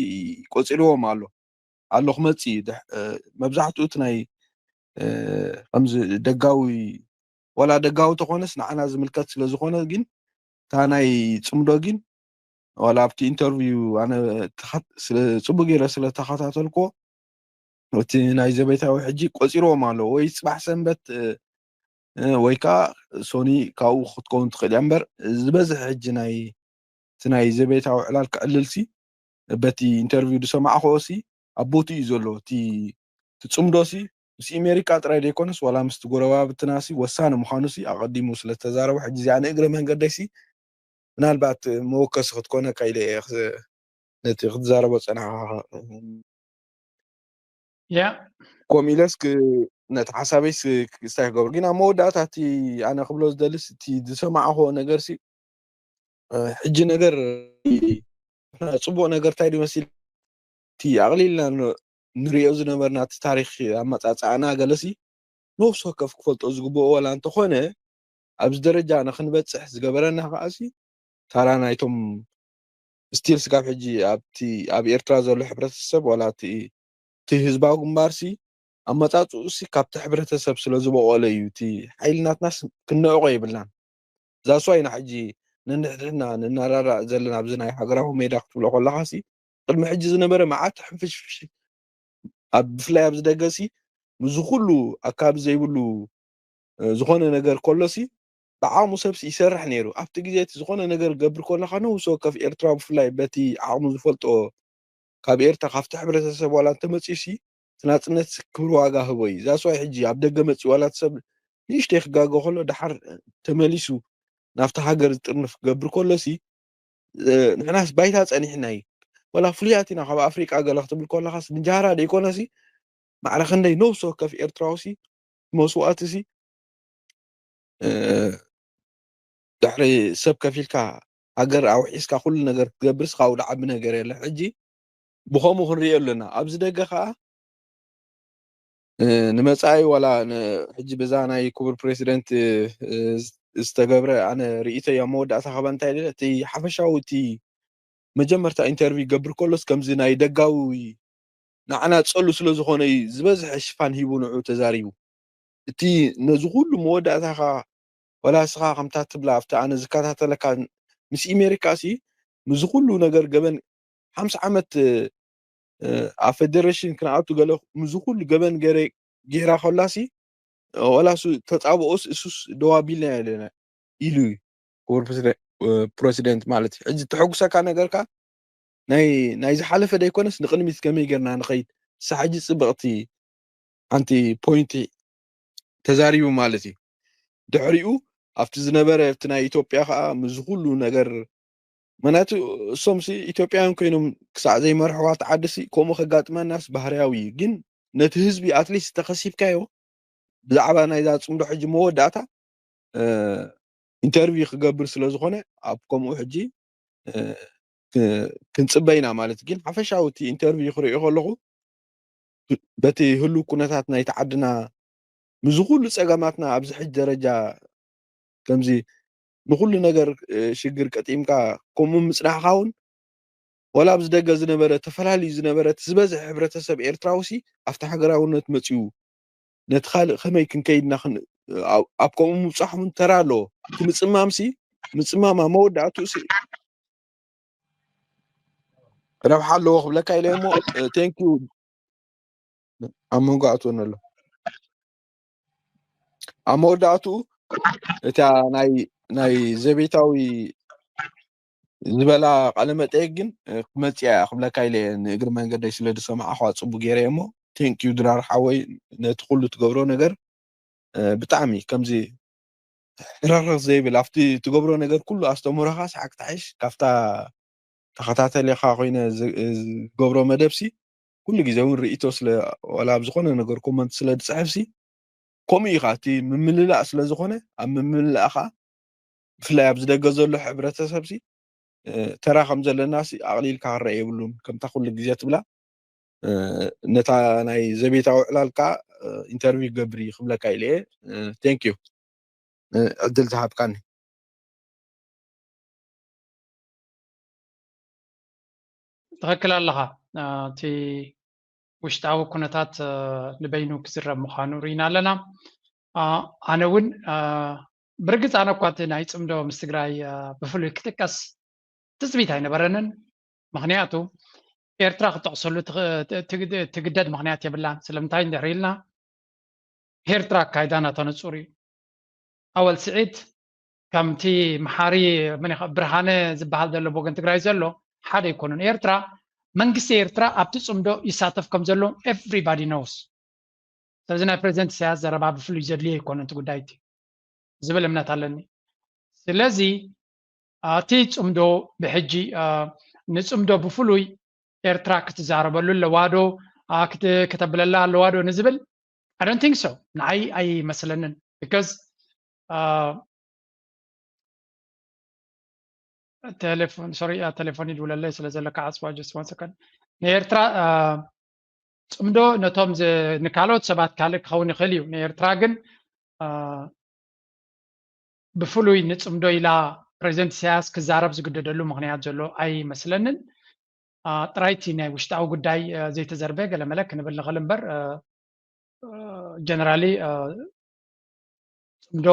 ቆፂርዎም ኣሎ ኣሎ ክመፅ እዩ መብዛሕትኡ እቲ ናይ ከምዚ ደጋዊ ዋላ ደጋዊ ተኾነስ ንዓና ዝምልከት ስለ ዝኾነ ግን እታ ናይ ፅምዶ ግን ዋላ ኣብቲ ኢንተርቪው ኣነ ጽቡቅ ገይረ ስለ ተኸታተልኮ እቲ ናይ ዘቤታዊ ሕጂ ቆፂርዎም ኣሎ ወይ ፅባሕ ሰንበት ወይ ከዓ ሶኒ ካብኡ ክትከውን ትኽእል እያ እምበር ዝበዝሕ ሕጂ ናይ እቲ ናይ ዘቤታዊ ዕላል ክዕልልሲ በቲ ኢንተርቪው ዝሰማዕክዎ ሲ ኣብ ቦትኡ እዩ ዘሎ እቲ ትፅምዶ ሲ ምስ ኢሜሪካ ጥራይ ዘይኮነስ ዋላ ምስቲ ጎረባብትና ሲ ወሳኒ ምዃኑ ሲ ኣቐዲሙ ስለተዛረቡ ሕጂ እዚኣ ንእግረ መንገደይ ሲ ምናልባት መወከሲ ክትኮነካ ኢለ እየ ነቲ ክትዛረቦ ፀናሕካ ያ ከምኡ ኢለስ ነቲ ሓሳበይ ክስታይ ክገብር ግን ኣብ መወዳእታ እቲ ኣነ ክብሎ ዝደልስ እቲ ዝሰማዕኮ ነገር ሲ ሕጂ ነገር ፅቡቅ ነገር እንታይ ድመሲል እቲ ኣቕሊልና ንሪኦ ዝነበርና እቲ ታሪክ ኣመፃፅኣና ገለሲ ነብሲ ወከፍ ክፈልጦ ዝግብኦ ዋላ እንተኾነ ኣብዚ ደረጃ ንክንበፅሕ ዝገበረና ከዓሲ ታራ ናይቶም ስቲል ስጋብ ሕጂ ኣብቲ ኣብ ኤርትራ ዘሎ ሕብረተሰብ ዋላ እቲ ህዝባዊ ግንባርሲ ኣመፃፅኡ ሲ ካብቲ ሕብረተሰብ ስለ ዝበቆለ እዩ እቲ ሓይልናትናስ ክንዕቆ የብልናን እዛ ስዋ ኢና ሕጂ ነንሕድሕድና ንናራራእ ዘለና ኣብዚ ናይ ሃገራዊ ሜዳ ክትብሎ ከለካ ሲ ቅድሚ ሕጂ ዝነበረ መዓት ሕንፍሽፍሽ ኣብ ብፍላይ ኣብዚ ደገ ሲ ምስዚ ኩሉ ኣካቢ ዘይብሉ ዝኾነ ነገር ከሎ ሲ ብዓቕሙ ሰብ ሲ ይሰርሕ ነይሩ ኣብቲ ግዜ እቲ ዝኾነ ነገር ገብር ከለካ ነብሲ ወከፍ ኤርትራ ብፍላይ በቲ ዓቕሙ ዝፈልጦ ካብ ኤርትራ ካብቲ ሕብረተሰብ ዋላ እንተመፅኡ ሲ እቲ ናፅነት ክብሪ ዋጋ ህቦ እዩ እዛ ስዋይ ሕጂ ኣብ ደገ መፅኡ ዋላ ሰብ ንእሽተይ ክጋገ ከሎ ድሓር ተመሊሱ ናብቲ ሃገር ዝጥርንፍ ክገብር ከሎ ሲ ንሕናስ ባይታ ፀኒሕና እዩ ወላ ፍሉያት ኢና ካብ ኣፍሪቃ ገለ ክትብል ከለካስ ንጃህራ ደይኮነሲ ማዕረ ክንደይ ነብሲ ወከፍ ኤርትራዊ ሲ መስዋእቲ ሲ ድሕሪ ሰብ ከፊልካ ሃገር ኣውሒስካ ኩሉ ነገር ክትገብርስ ካብኡ ዝዓቢ ነገር የለ ሕጂ ብኸምኡ ክንሪኦ ኣለና ኣብዚ ደገ ከዓ ንመፃኢ ዋላ ሕጂ በዛ ናይ ክቡር ፕሬዚደንት ዝተገብረ ኣነ ርእይቶ እያ መወዳእታ ከባ እንታይ እቲ ሓፈሻዊ እቲ መጀመርታ ኢንተርቪው ይገብር ከሎስ ከምዚ ናይ ደጋዊ ንዓና ፀሉ ስለ ዝኾነ እዩ ዝበዝሐ ሽፋን ሂቡ ንዑ ተዛሪቡ እቲ ነዚ ኩሉ መወዳእታኻ ወላ ስኻ ከምታ ትብላ ኣብቲ ኣነ ዝከታተለካ ምስ ኢሜሪካ ሲ ምዚ ኩሉ ነገር ገበን ሓምሳ ዓመት ኣብ ፌደሬሽን ክንኣቱ ገለ ምዚ ኩሉ ገበን ገረ ጌራ ከላሲ ወላ እሱ ተጻብኦስ እሱስ ደው ኣቢልና ኣለና ኢሉ እዩ ክቡር ፕሬዚደንት ማለት እዩ። ሕጂ ተሐጉሰካ ነገርካ ናይ ናይ ዝሓለፈ ደይኮነስ ንቕድሚት ከመይ ጌርና ንኸይድ እሳ ሕጂ ጽብቕቲ ሓንቲ ፖይንት ተዛሪቡ ማለት እዩ። ድሕሪኡ ኣብቲ ዝነበረ ኣብቲ ናይ ኢትዮጵያ ከዓ ምዚ ኩሉ ነገር ምክንያቱ እሶምሲ ኢትዮጵያውያን ኮይኖም ክሳዕ ዘይመርሕዋ እቲ ዓድሲ ከምኡ ከጋጥመናስ ባህርያዊ እዩ። ግን ነቲ ህዝቢ ኣትሊስት ተኸሲብካዮ ብዛዕባ ናይዛ ፅምዶ ሕጂ መወዳእታ ኢንተርቪው ክገብር ስለ ዝኾነ ኣብ ከምኡ ሕጂ ክንፅበ ኢና ማለት ግን ሓፈሻዊ እቲ ኢንተርቪው ክሪኦ ከለኹ በቲ ህሉ ኩነታት ናይቲ ዓድና ምዚ ኩሉ ፀገማትና ኣብዚ ሕጂ ደረጃ ከምዚ ንኹሉ ነገር ሽግር ቀጢምካ ከምኡ ምፅናሕካ እውን ዋላ ኣብዚ ደገ ዝነበረ ተፈላልዩ ዝነበረ እቲ ዝበዝሐ ሕብረተሰብ ኤርትራዊ ሲ ኣብቲ ሃገራውነት መፂኡ ነቲ ካልእ ከመይ ክንከይድና ኣብ ከምኡ ምብፃሕ እውን ተራ ኣለዎ። እቲ ምፅማም ሲ ምፅማም ኣብ መወዳእትኡ ሲ ረብሓ ኣለዎ ክብለካ ኢለ እሞ ቴንኪዩ ኣብ መንጎ ኣትወኒ ኣሎ ኣብ መወዳእትኡ እታ ናይ ናይ ዘቤታዊ ዝበላ ቃለ መጠየቅ ግን ክመፅያ እያ ክብለካ ኢለ ንእግሪ መንገደይ ስለ ዝሰማዕኳ ፅቡ ገይረ እሞ ቴንኪዩ ድራር ሓወይ ነቲ ኩሉ ትገብሮ ነገር ብጣዕሚ ከምዚ ሕረኽረኽ ዘይብል ኣብቲ ትገብሮ ነገር ኩሉ ኣስተምህሮኻ ሰሓቅ ትሓይሽ ካብታ ተኸታተሊኻ ኮይነ ዝገብሮ መደብሲ ኩሉ ግዜ እውን ርእቶ ስለ ዋላ ኣብ ዝኾነ ነገር ኮመንት ስለ ዝፅሕፍሲ ከምኡ ኢኻ እቲ ምምልላእ ስለ ዝኾነ ኣብ ምምልላእኻ ብፍላይ ኣብዚ ደገ ዘሎ ሕብረተሰብሲ ተራ ከም ዘለናሲ ኣቕሊልካ ክረአ የብሉን ከምታ ኩሉ ግዜ ትብላ ነታ ናይ ዘቤታዊ ዕላልካ ኢንተርቪው ገብሪ ክብለካ ኢለ እየ ቴንክ ዩ ዕድል ዝሃብካኒ ትኽክል ኣለኻ እቲ ውሽጣዊ ኩነታት ንበይኑ ክዝረብ ምዃኑ ርኢና ኣለና ኣነ እውን ብርግፅ ኣነ እኳ እቲ ናይ ፅምዶ ምስ ትግራይ ብፍሉይ ክጥቀስ ትፅቢት ኣይነበረንን ምክንያቱ ኤርትራ ክጠቕሰሉ ትግደድ ምክንያት የብላን ስለምንታይ እንድሕር ኢልና ኤርትራ ኣካይዳ ናታ ንፁር እዩ ኣወል ስዒድ ከምቲ መሓሪ ብርሃነ ዝበሃል ዘሎ ብወገን ትግራይ ዘሎ ሓደ ኣይኮኑን ኤርትራ መንግስቲ ኤርትራ ኣብቲ ፅምዶ ይሳተፍ ከም ዘሎ everybody knows ስለዚ ናይ ፕሬዚደንት ኢሳያስ ዘረባ ብፍሉይ ዘድልዮ ኣይኮነን እቲ ጉዳይ እቲ ዝብል እምነት ኣለኒ ስለዚ እቲ ፅምዶ ብሕጂ ንፅምዶ ብፍሉይ ኤርትራ ክትዛረበሉ ኣለዋ ዶ ከተብለላ ኣለዋ ዶ ንዝብል I don't think so ንዓይ ኣይመስለንን because ቴሌፎን ሶሪ ቴሌፎን ይድውለለይ ስለ ዘለካ ዓፅዋ just one second ንኤርትራ ፅምዶ ነቶም ንካልኦት ሰባት ካልእ ክኸውን ይኽእል እዩ ንኤርትራ ግን ብፍሉይ ንፅምዶ ኢላ ፕሬዚደንት ኢሳያስ ክዛረብ ዝግደደሉ ምክንያት ዘሎ ኣይመስለንን ጥራይቲ ናይ ውሽጣዊ ጉዳይ ዘይተዘርበ ገለመለ ክንብል ንኽእል እምበር ጀነራሊ ፅምዶ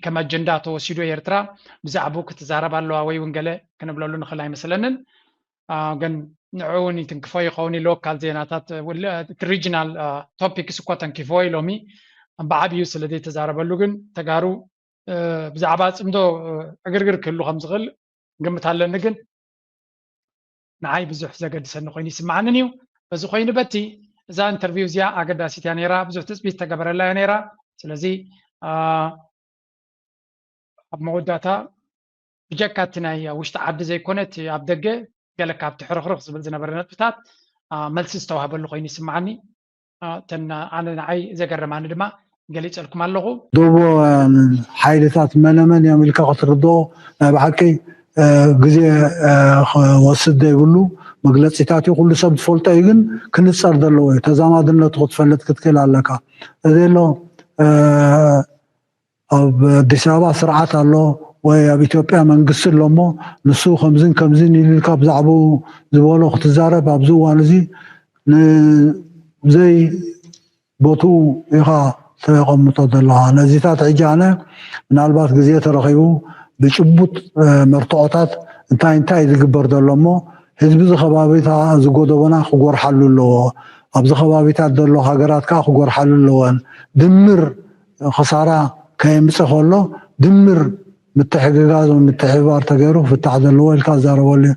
ከም ኣጀንዳ ተወሲዱ ኤርትራ ብዛዕባኡ ክትዛረብ ኣለዋ ወይ እውን ገለ ክንብለሉ ንኽእል ኣይመስለንን ግን ንዕኡ እውን ይትንክፎ ይኸውን ሎካል ዜናታት regional topics እኳ ተንኪፍዎ እዩ ሎሚ ብዓብዩ ስለ ዘይተዛረበሉ ግን ተጋሩ ብዛዕባ ፅምዶ ዕግርግር ክህሉ ከም ዝኽእል ግምት ኣለኒ ግን ንዓይ ብዙሕ ዘገድሰኒ ኮይኑ ይስምዓንን እዩ በዚ ኮይኑ በቲ እዛ ኢንተርቪው እዚኣ ኣገዳሲት እያ ነይራ ብዙሕ ትፅቢት ተገበረላ እያ ነይራ ስለዚ ኣብ መወዳእታ ብጀካ እቲ ናይ ውሽጢ ዓዲ ዘይኮነ እቲ ኣብ ደገ ገለ ካብቲ ሕርኽርኽ ዝብል ዝነበረ ነጥብታት መልሲ ዝተዋህበሉ ኮይኑ ይስምዓኒ እተን ኣነ ንዓይ ዘገረማኒ ድማ ገሊፀልኩም ኣለኹ። ዶቦ ሓይልታት መነመን እዮም ኢልካ ክትርድኦ ናይ ብሓቂ ግዜ ክወስድ ዘይብሉ መግለፂታት እዩ። ኩሉ ሰብ ዝፈልጦ እዩ፣ ግን ክንፀር ዘለዎ እዩ። ተዛማድነቱ ክትፈልጥ ክትክእል ኣለካ። እዚ ኣሎ ኣብ ኣዲስ ኣበባ ስርዓት ኣሎ ወይ ኣብ ኢትዮጵያ መንግስቲ ኣሎ እሞ ንሱ ከምዝን ከምዝን ኢሉ ኢልካ ብዛዕባኡ ዝበሎ ክትዛረብ ኣብዚ እዋን እዚ ንዘይ ቦትኡ ኢኻ ተቐምጦ ዘለኻ። ነዚታት ሕጂ ኣነ ምናልባት ግዜ ተረኺቡ ብጭቡጥ መርትዖታት እንታይ እንታይ ዝግበር ዘሎ እሞ ህዝቢ እዚ ከባቢ ዝጎደቦና ክጎርሓሉ ኣለዎ። ኣብዚ ከባቢታት ዘሎ ሃገራት ከዓ ክጎርሓሉ ኣለወን። ድምር ክሳራ ከየምፀ ከሎ ድምር ምትሕግጋዝ ምትሕብባር ተገይሩ ክፍታሕ ዘለዎ ኢልካ ዝዛረበሉ እዩ።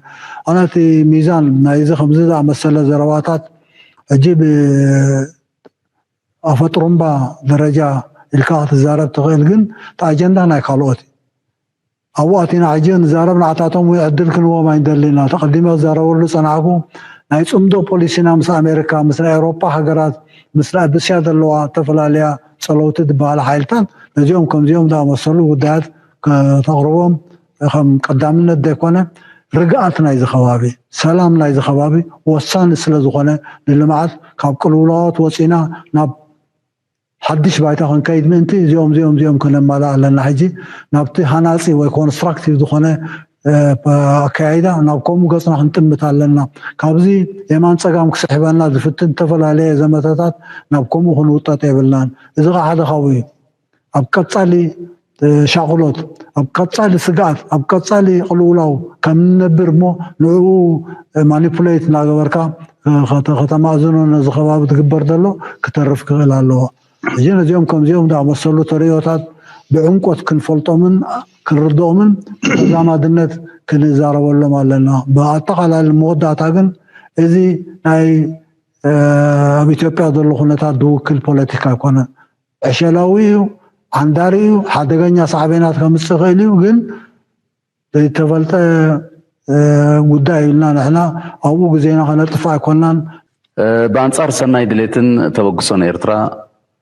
ኣነ እቲ ሚዛን ናይዚ ከምዚ ዝኣመሰለ ዘረባታት ሕጂ ብኣፈጥሩምባ ደረጃ ኢልካ ክትዛረብ ትኽእል፣ ግን እቲ ኣጀንዳ ናይ ካልኦት እዩ። ኣብኡ ኣቲና ሕጂ ንዛረብ ንዓታቶም እውን ዕድል ክንዎም ኣይንደልን ኢና። ተቐዲመ ክዛረበሉ ዝጸናሕኩ ናይ ጽምዶ ፖሊሲና ምስ ኣሜሪካ፣ ምስ ናይ ኤውሮጳ ሃገራት፣ ምስ ኣብ እስያ ዘለዋ እተፈላለያ ጸለውቲ ዝበሃላ ሓይልታት ነዚኦም ከምዚኦም ዝኣመሰሉ ጉዳያት ከተቕርቦም ከም ቀዳምነት ዘይኮነ ርግኣት ናይዚ ከባቢ፣ ሰላም ናይዚ ከባቢ ወሳኒ ስለ ዝኾነ ንልምዓት ካብ ቅልውላዋት ወጺና ናብ ሓድሽ ባይታ ክንከይድ ምእንቲ እዚኦም እዚኦም እዚኦም ክነማልእ ኣለና። ሕጂ ናብቲ ሃናፂ ወይ ኮንስትራክቲቭ ዝኾነ ኣካያይዳ ናብ ከምኡ ገፅና ክንጥምት ኣለና። ካብዚ የማን ፀጋም ክስሕበና ዝፍትን ዝተፈላለየ ዘመተታት ናብ ከምኡ ክንውጠጥ የብልናን። እዚ ከዓ ሓደ ካብኡ እዩ። ኣብ ቀፃሊ ሻቕሎት፣ ኣብ ቀፃሊ ስግኣት፣ ኣብ ቀፃሊ ቅልውላው ከም ንነብር እሞ ንዕኡ ማኒፑሌት እናገበርካ ከተማእዝኖ ነዚ ከባቢ ትግበር ዘሎ ክተርፍ ክኽእል ኣለዎ። ሕጂ ነዚኦም ከምዚኦም ዝኣመሰሉ ተርእዮታት ብዕምቆት ክንፈልጦምን ክንርድኦምን ተዛማድነት ክንዛረበሎም ኣለና። ብኣጠቓላሊ መወዳእታ ግን እዚ ናይ ኣብ ኢትዮጵያ ዘሎ ኩነታት ዝውክል ፖለቲካ ኣይኮነን። ዕሸላዊ እዩ፣ ዓንዳሪ እዩ፣ ሓደገኛ ሳዕቤናት ከምፅእ ይኽእል እዩ። ግን ዘይተፈልጠ ጉዳይ ኢልና ንሕና ኣብኡ ግዜና ከነጥፍ ኣይኮናን። ብኣንጻር ሰናይ ድሌትን ተበግሶን ኤርትራ፣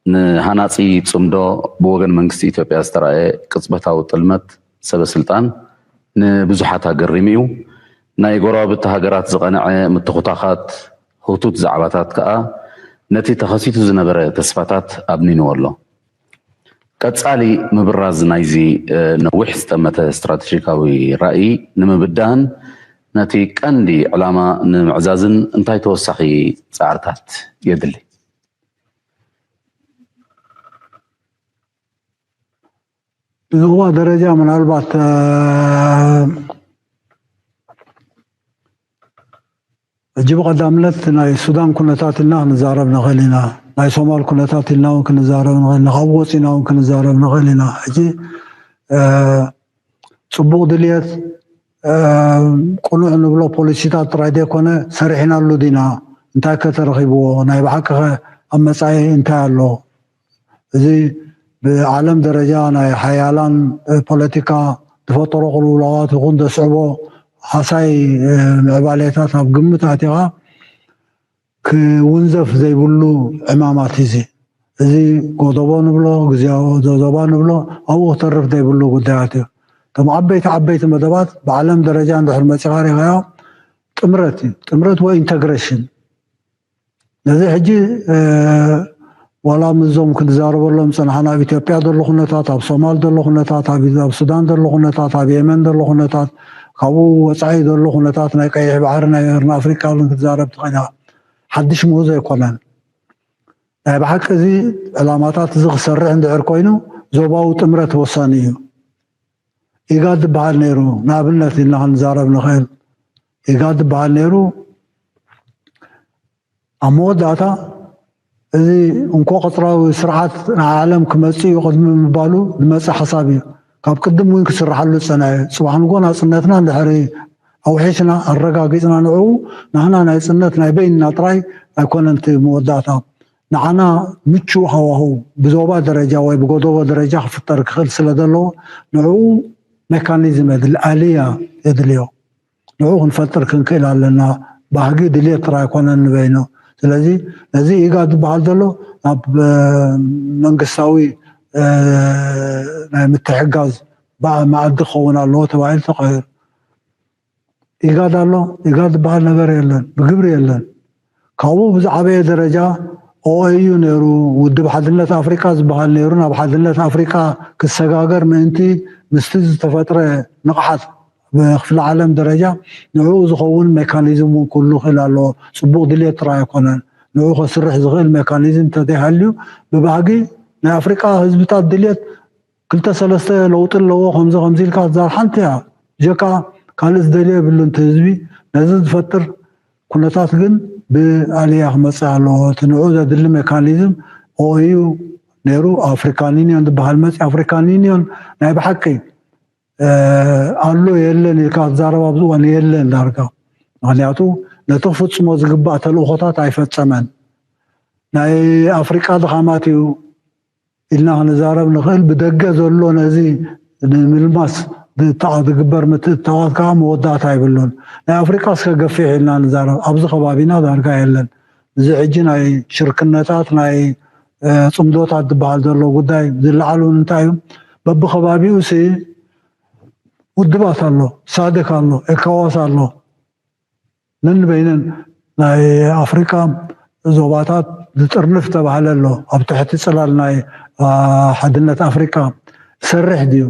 ንሃናጺ ጽምዶ ብወገን መንግስቲ ኢትዮጵያ ዝተራእየ ቅጽበታዊ ጥልመት ሰበ ስልጣን ንብዙሓት ኣገሪሙ እዩ። ናይ ጎረባብቲ ሃገራት ዝቐንዐ ምትኹታኻት ህውቱት ዛዕባታት ከኣ ነቲ ተኸሲቱ ዝነበረ ተስፋታት ኣብኒንዎ ኣሎ። ቀጻሊ ምብራዝ ናይዚ ነዊሕ ዝጠመተ ስትራተጂካዊ ራእይ ንምብዳህን ነቲ ቀንዲ ዕላማ ንምዕዛዝን እንታይ ተወሳኺ ጻዕርታት የድሊ? ብዝቕባእ ደረጃ ምናልባት ሕጂ ብቐዳምነት ናይ ሱዳን ኩነታት ኢልና ክንዛረብ ንኽእል ኢና። ናይ ሶማል ኩነታት ኢልና እውን ክንዛረብ ንኽእል ኢና። ካብኡ ወፂና እውን ክንዛረብ ንኽእል ኢና። ሕጂ ፅቡቕ ድልየት ቅኑዕ ንብሎ ፖሊሲታት ጥራይ ዘይኮነ ሰሪሕናሉ ዲና? እንታይ ከ ተረኺብዎ? ናይ ብሓቂ ኸ ኣብ መፃኢ እንታይ ኣሎ? እዚ ብዓለም ደረጃ ናይ ሓያላን ፖለቲካ ዝፈጠሮ ቅልውላዋት ይኹን ዘስዕቦ ሃሳይ ምዕባሌታት ኣብ ግምት ኣቲኻ ክውንዘፍ ዘይብሉ ዕማማት እዚ እዚ ጎደቦ ንብሎ ግዜያዊ ዞባ ንብሎ ኣብኡ ክተርፍ ዘይብሉ ጉዳያት እዩ። እቶም ዓበይቲ ዓበይቲ መደባት ብዓለም ደረጃ እንድሕር መፂኻ ሪኻዮ ጥምረት እዩ። ጥምረት ወይ ኢንተግሬሽን ነዚ ሕጂ ዋላ ምስዞም ክንዛረበሎም ዝፀናሕና ኣብ ኢትዮጵያ ዘሎ ኩነታት፣ ኣብ ሶማል ዘሎ ኩነታት፣ ኣብ ሱዳን ዘሎ ኩነታት፣ ኣብ የመን ዘሎ ኩነታት፣ ካብኡ ወፃኢ ዘሎ ኩነታት ናይ ቀይሕ ባሕሪ ናይ ሆርን ኣፍሪካ እውን ክትዛረብ ትኽእል ኢኻ። ሓድሽ ምህዞ ኣይኮነን። ናይ ብሓቂ እዚ ዕላማታት እዚ ክሰርሕ እንድሕር ኮይኑ ዞባዊ ጥምረት ወሳኒ እዩ። ኢጋድ ዝበሃል ነይሩ ንኣብነት ኢልና ክንዛረብ ንኽእል። ኢጋድ ዝበሃል ነይሩ ኣብ መወዳእታ እዚ እንኮ ቅጥራዊ ስርዓት ናይ ዓለም ክመፅእ እዩ ቅድሚ ምባሉ ዝመፀ ሓሳብ እዩ። ካብ ቅድም እውን ክስርሓሉ ዝፀንሐ እዩ። ፅባሕ ንጎ ናፅነትና እንድሕሪ ኣውሒስና ኣረጋጊፅና ንዕኡ ንሕና ናፅነት ናይ በይንና ጥራይ ኣይኮነን እቲ መወዳእታ። ንዓና ምቹእ ሃዋህው ብዞባ ደረጃ ወይ ብጎደቦ ደረጃ ክፍጠር ክኽእል ስለ ዘለዎ ንዕኡ ሜካኒዝም የድሊ፣ ኣልያ የድልዮ። ንዕኡ ክንፈጥር ክንክእል ኣለና። ባህጊ ድልየት ጥራይ ኣይኮነን ንበይኑ። ስለዚ ነዚ ኢጋድ ዝበሃል ዘሎ ናብ መንግስታዊ ናይ ምትሕጋዝ መኣዲ ክኸውን ኣለዎ ተባሂሉ ተቐይሩ። ኢጋድ ኣሎ። ኢጋድ ዝበሃል ነገር የለን፣ ብግብሪ የለን። ካብኡ ብዝዓበየ ደረጃ ኦኤዩ ነይሩ፣ ውድብ ሓድነት ኣፍሪቃ ዝበሃል ነይሩ። ናብ ሓድነት ኣፍሪቃ ክሰጋገር ምእንቲ ምስቲ ዝተፈጥረ ንቕሓት ብክፍለ ዓለም ደረጃ ንዕኡ ዝኸውን ሜካኒዝም እውን ክህሉ ክእል ኣለዎ። ፅቡቕ ድልየት ጥራይ ኣይኮነን። ንዕኡ ከስርሕ ዝኽእል ሜካኒዝም እንተዘይሃልዩ ብባህጊ ናይ ኣፍሪቃ ህዝብታት ድልየት ክልተ ሰለስተ ለውጢ ኣለዎ ከምዚ ከምዚ ኢልካ ትዛር ሓንቲ እያ። ብጀካ ካልእ ዝደልዮ የብሉን እቲ ህዝቢ። ነዚ ዝፈጥር ኩነታት ግን ብኣልያ ክመፅእ ኣለዎ። እቲ ንዑ ዘድሊ ሜካኒዝም ኦዩ ነይሩ ኣፍሪካን ዩኒዮን ዝበሃል መፅ ኣፍሪካን ዩኒዮን ናይ ብሓቂ ኣሎ የለን ኢልካ ትዛረብ ኣብዚ እዋን የለን ዳርጋ። ምክንያቱ ነቲ ክፍፅሞ ዝግባእ ተልእኮታት ኣይፈፀመን። ናይ ኣፍሪቃ ድኻማት እዩ ኢልና ክንዛረብ ንኽእል። ብደገ ዘሎ ነዚ ንምልማስ ዝግበር ምትእትታዋት ከዓ መወዳእታ ኣይብሉን። ናይ ኣፍሪቃ እስከ ገፊሕ ኢልና ንዛረብ። ኣብዚ ከባቢና ዳርጋ የለን። እዚ ሕጂ ናይ ሽርክነታት ናይ ፅምዶታት ዝበሃል ዘሎ ጉዳይ ዝለዓሉ እንታይ እዩ? በብከባቢኡ ሲ ውድባት ኣሎ፣ ሳድክ ኣሎ፣ ኤካዋስ ኣሎ። ነንበይነን ናይ ኣፍሪቃ ዞባታት ዝጥርንፍ ተባህለ ኣሎ። ኣብ ትሕቲ ጽላል ናይ ሓድነት ኣፍሪቃ ዝሰርሕ ድዩ?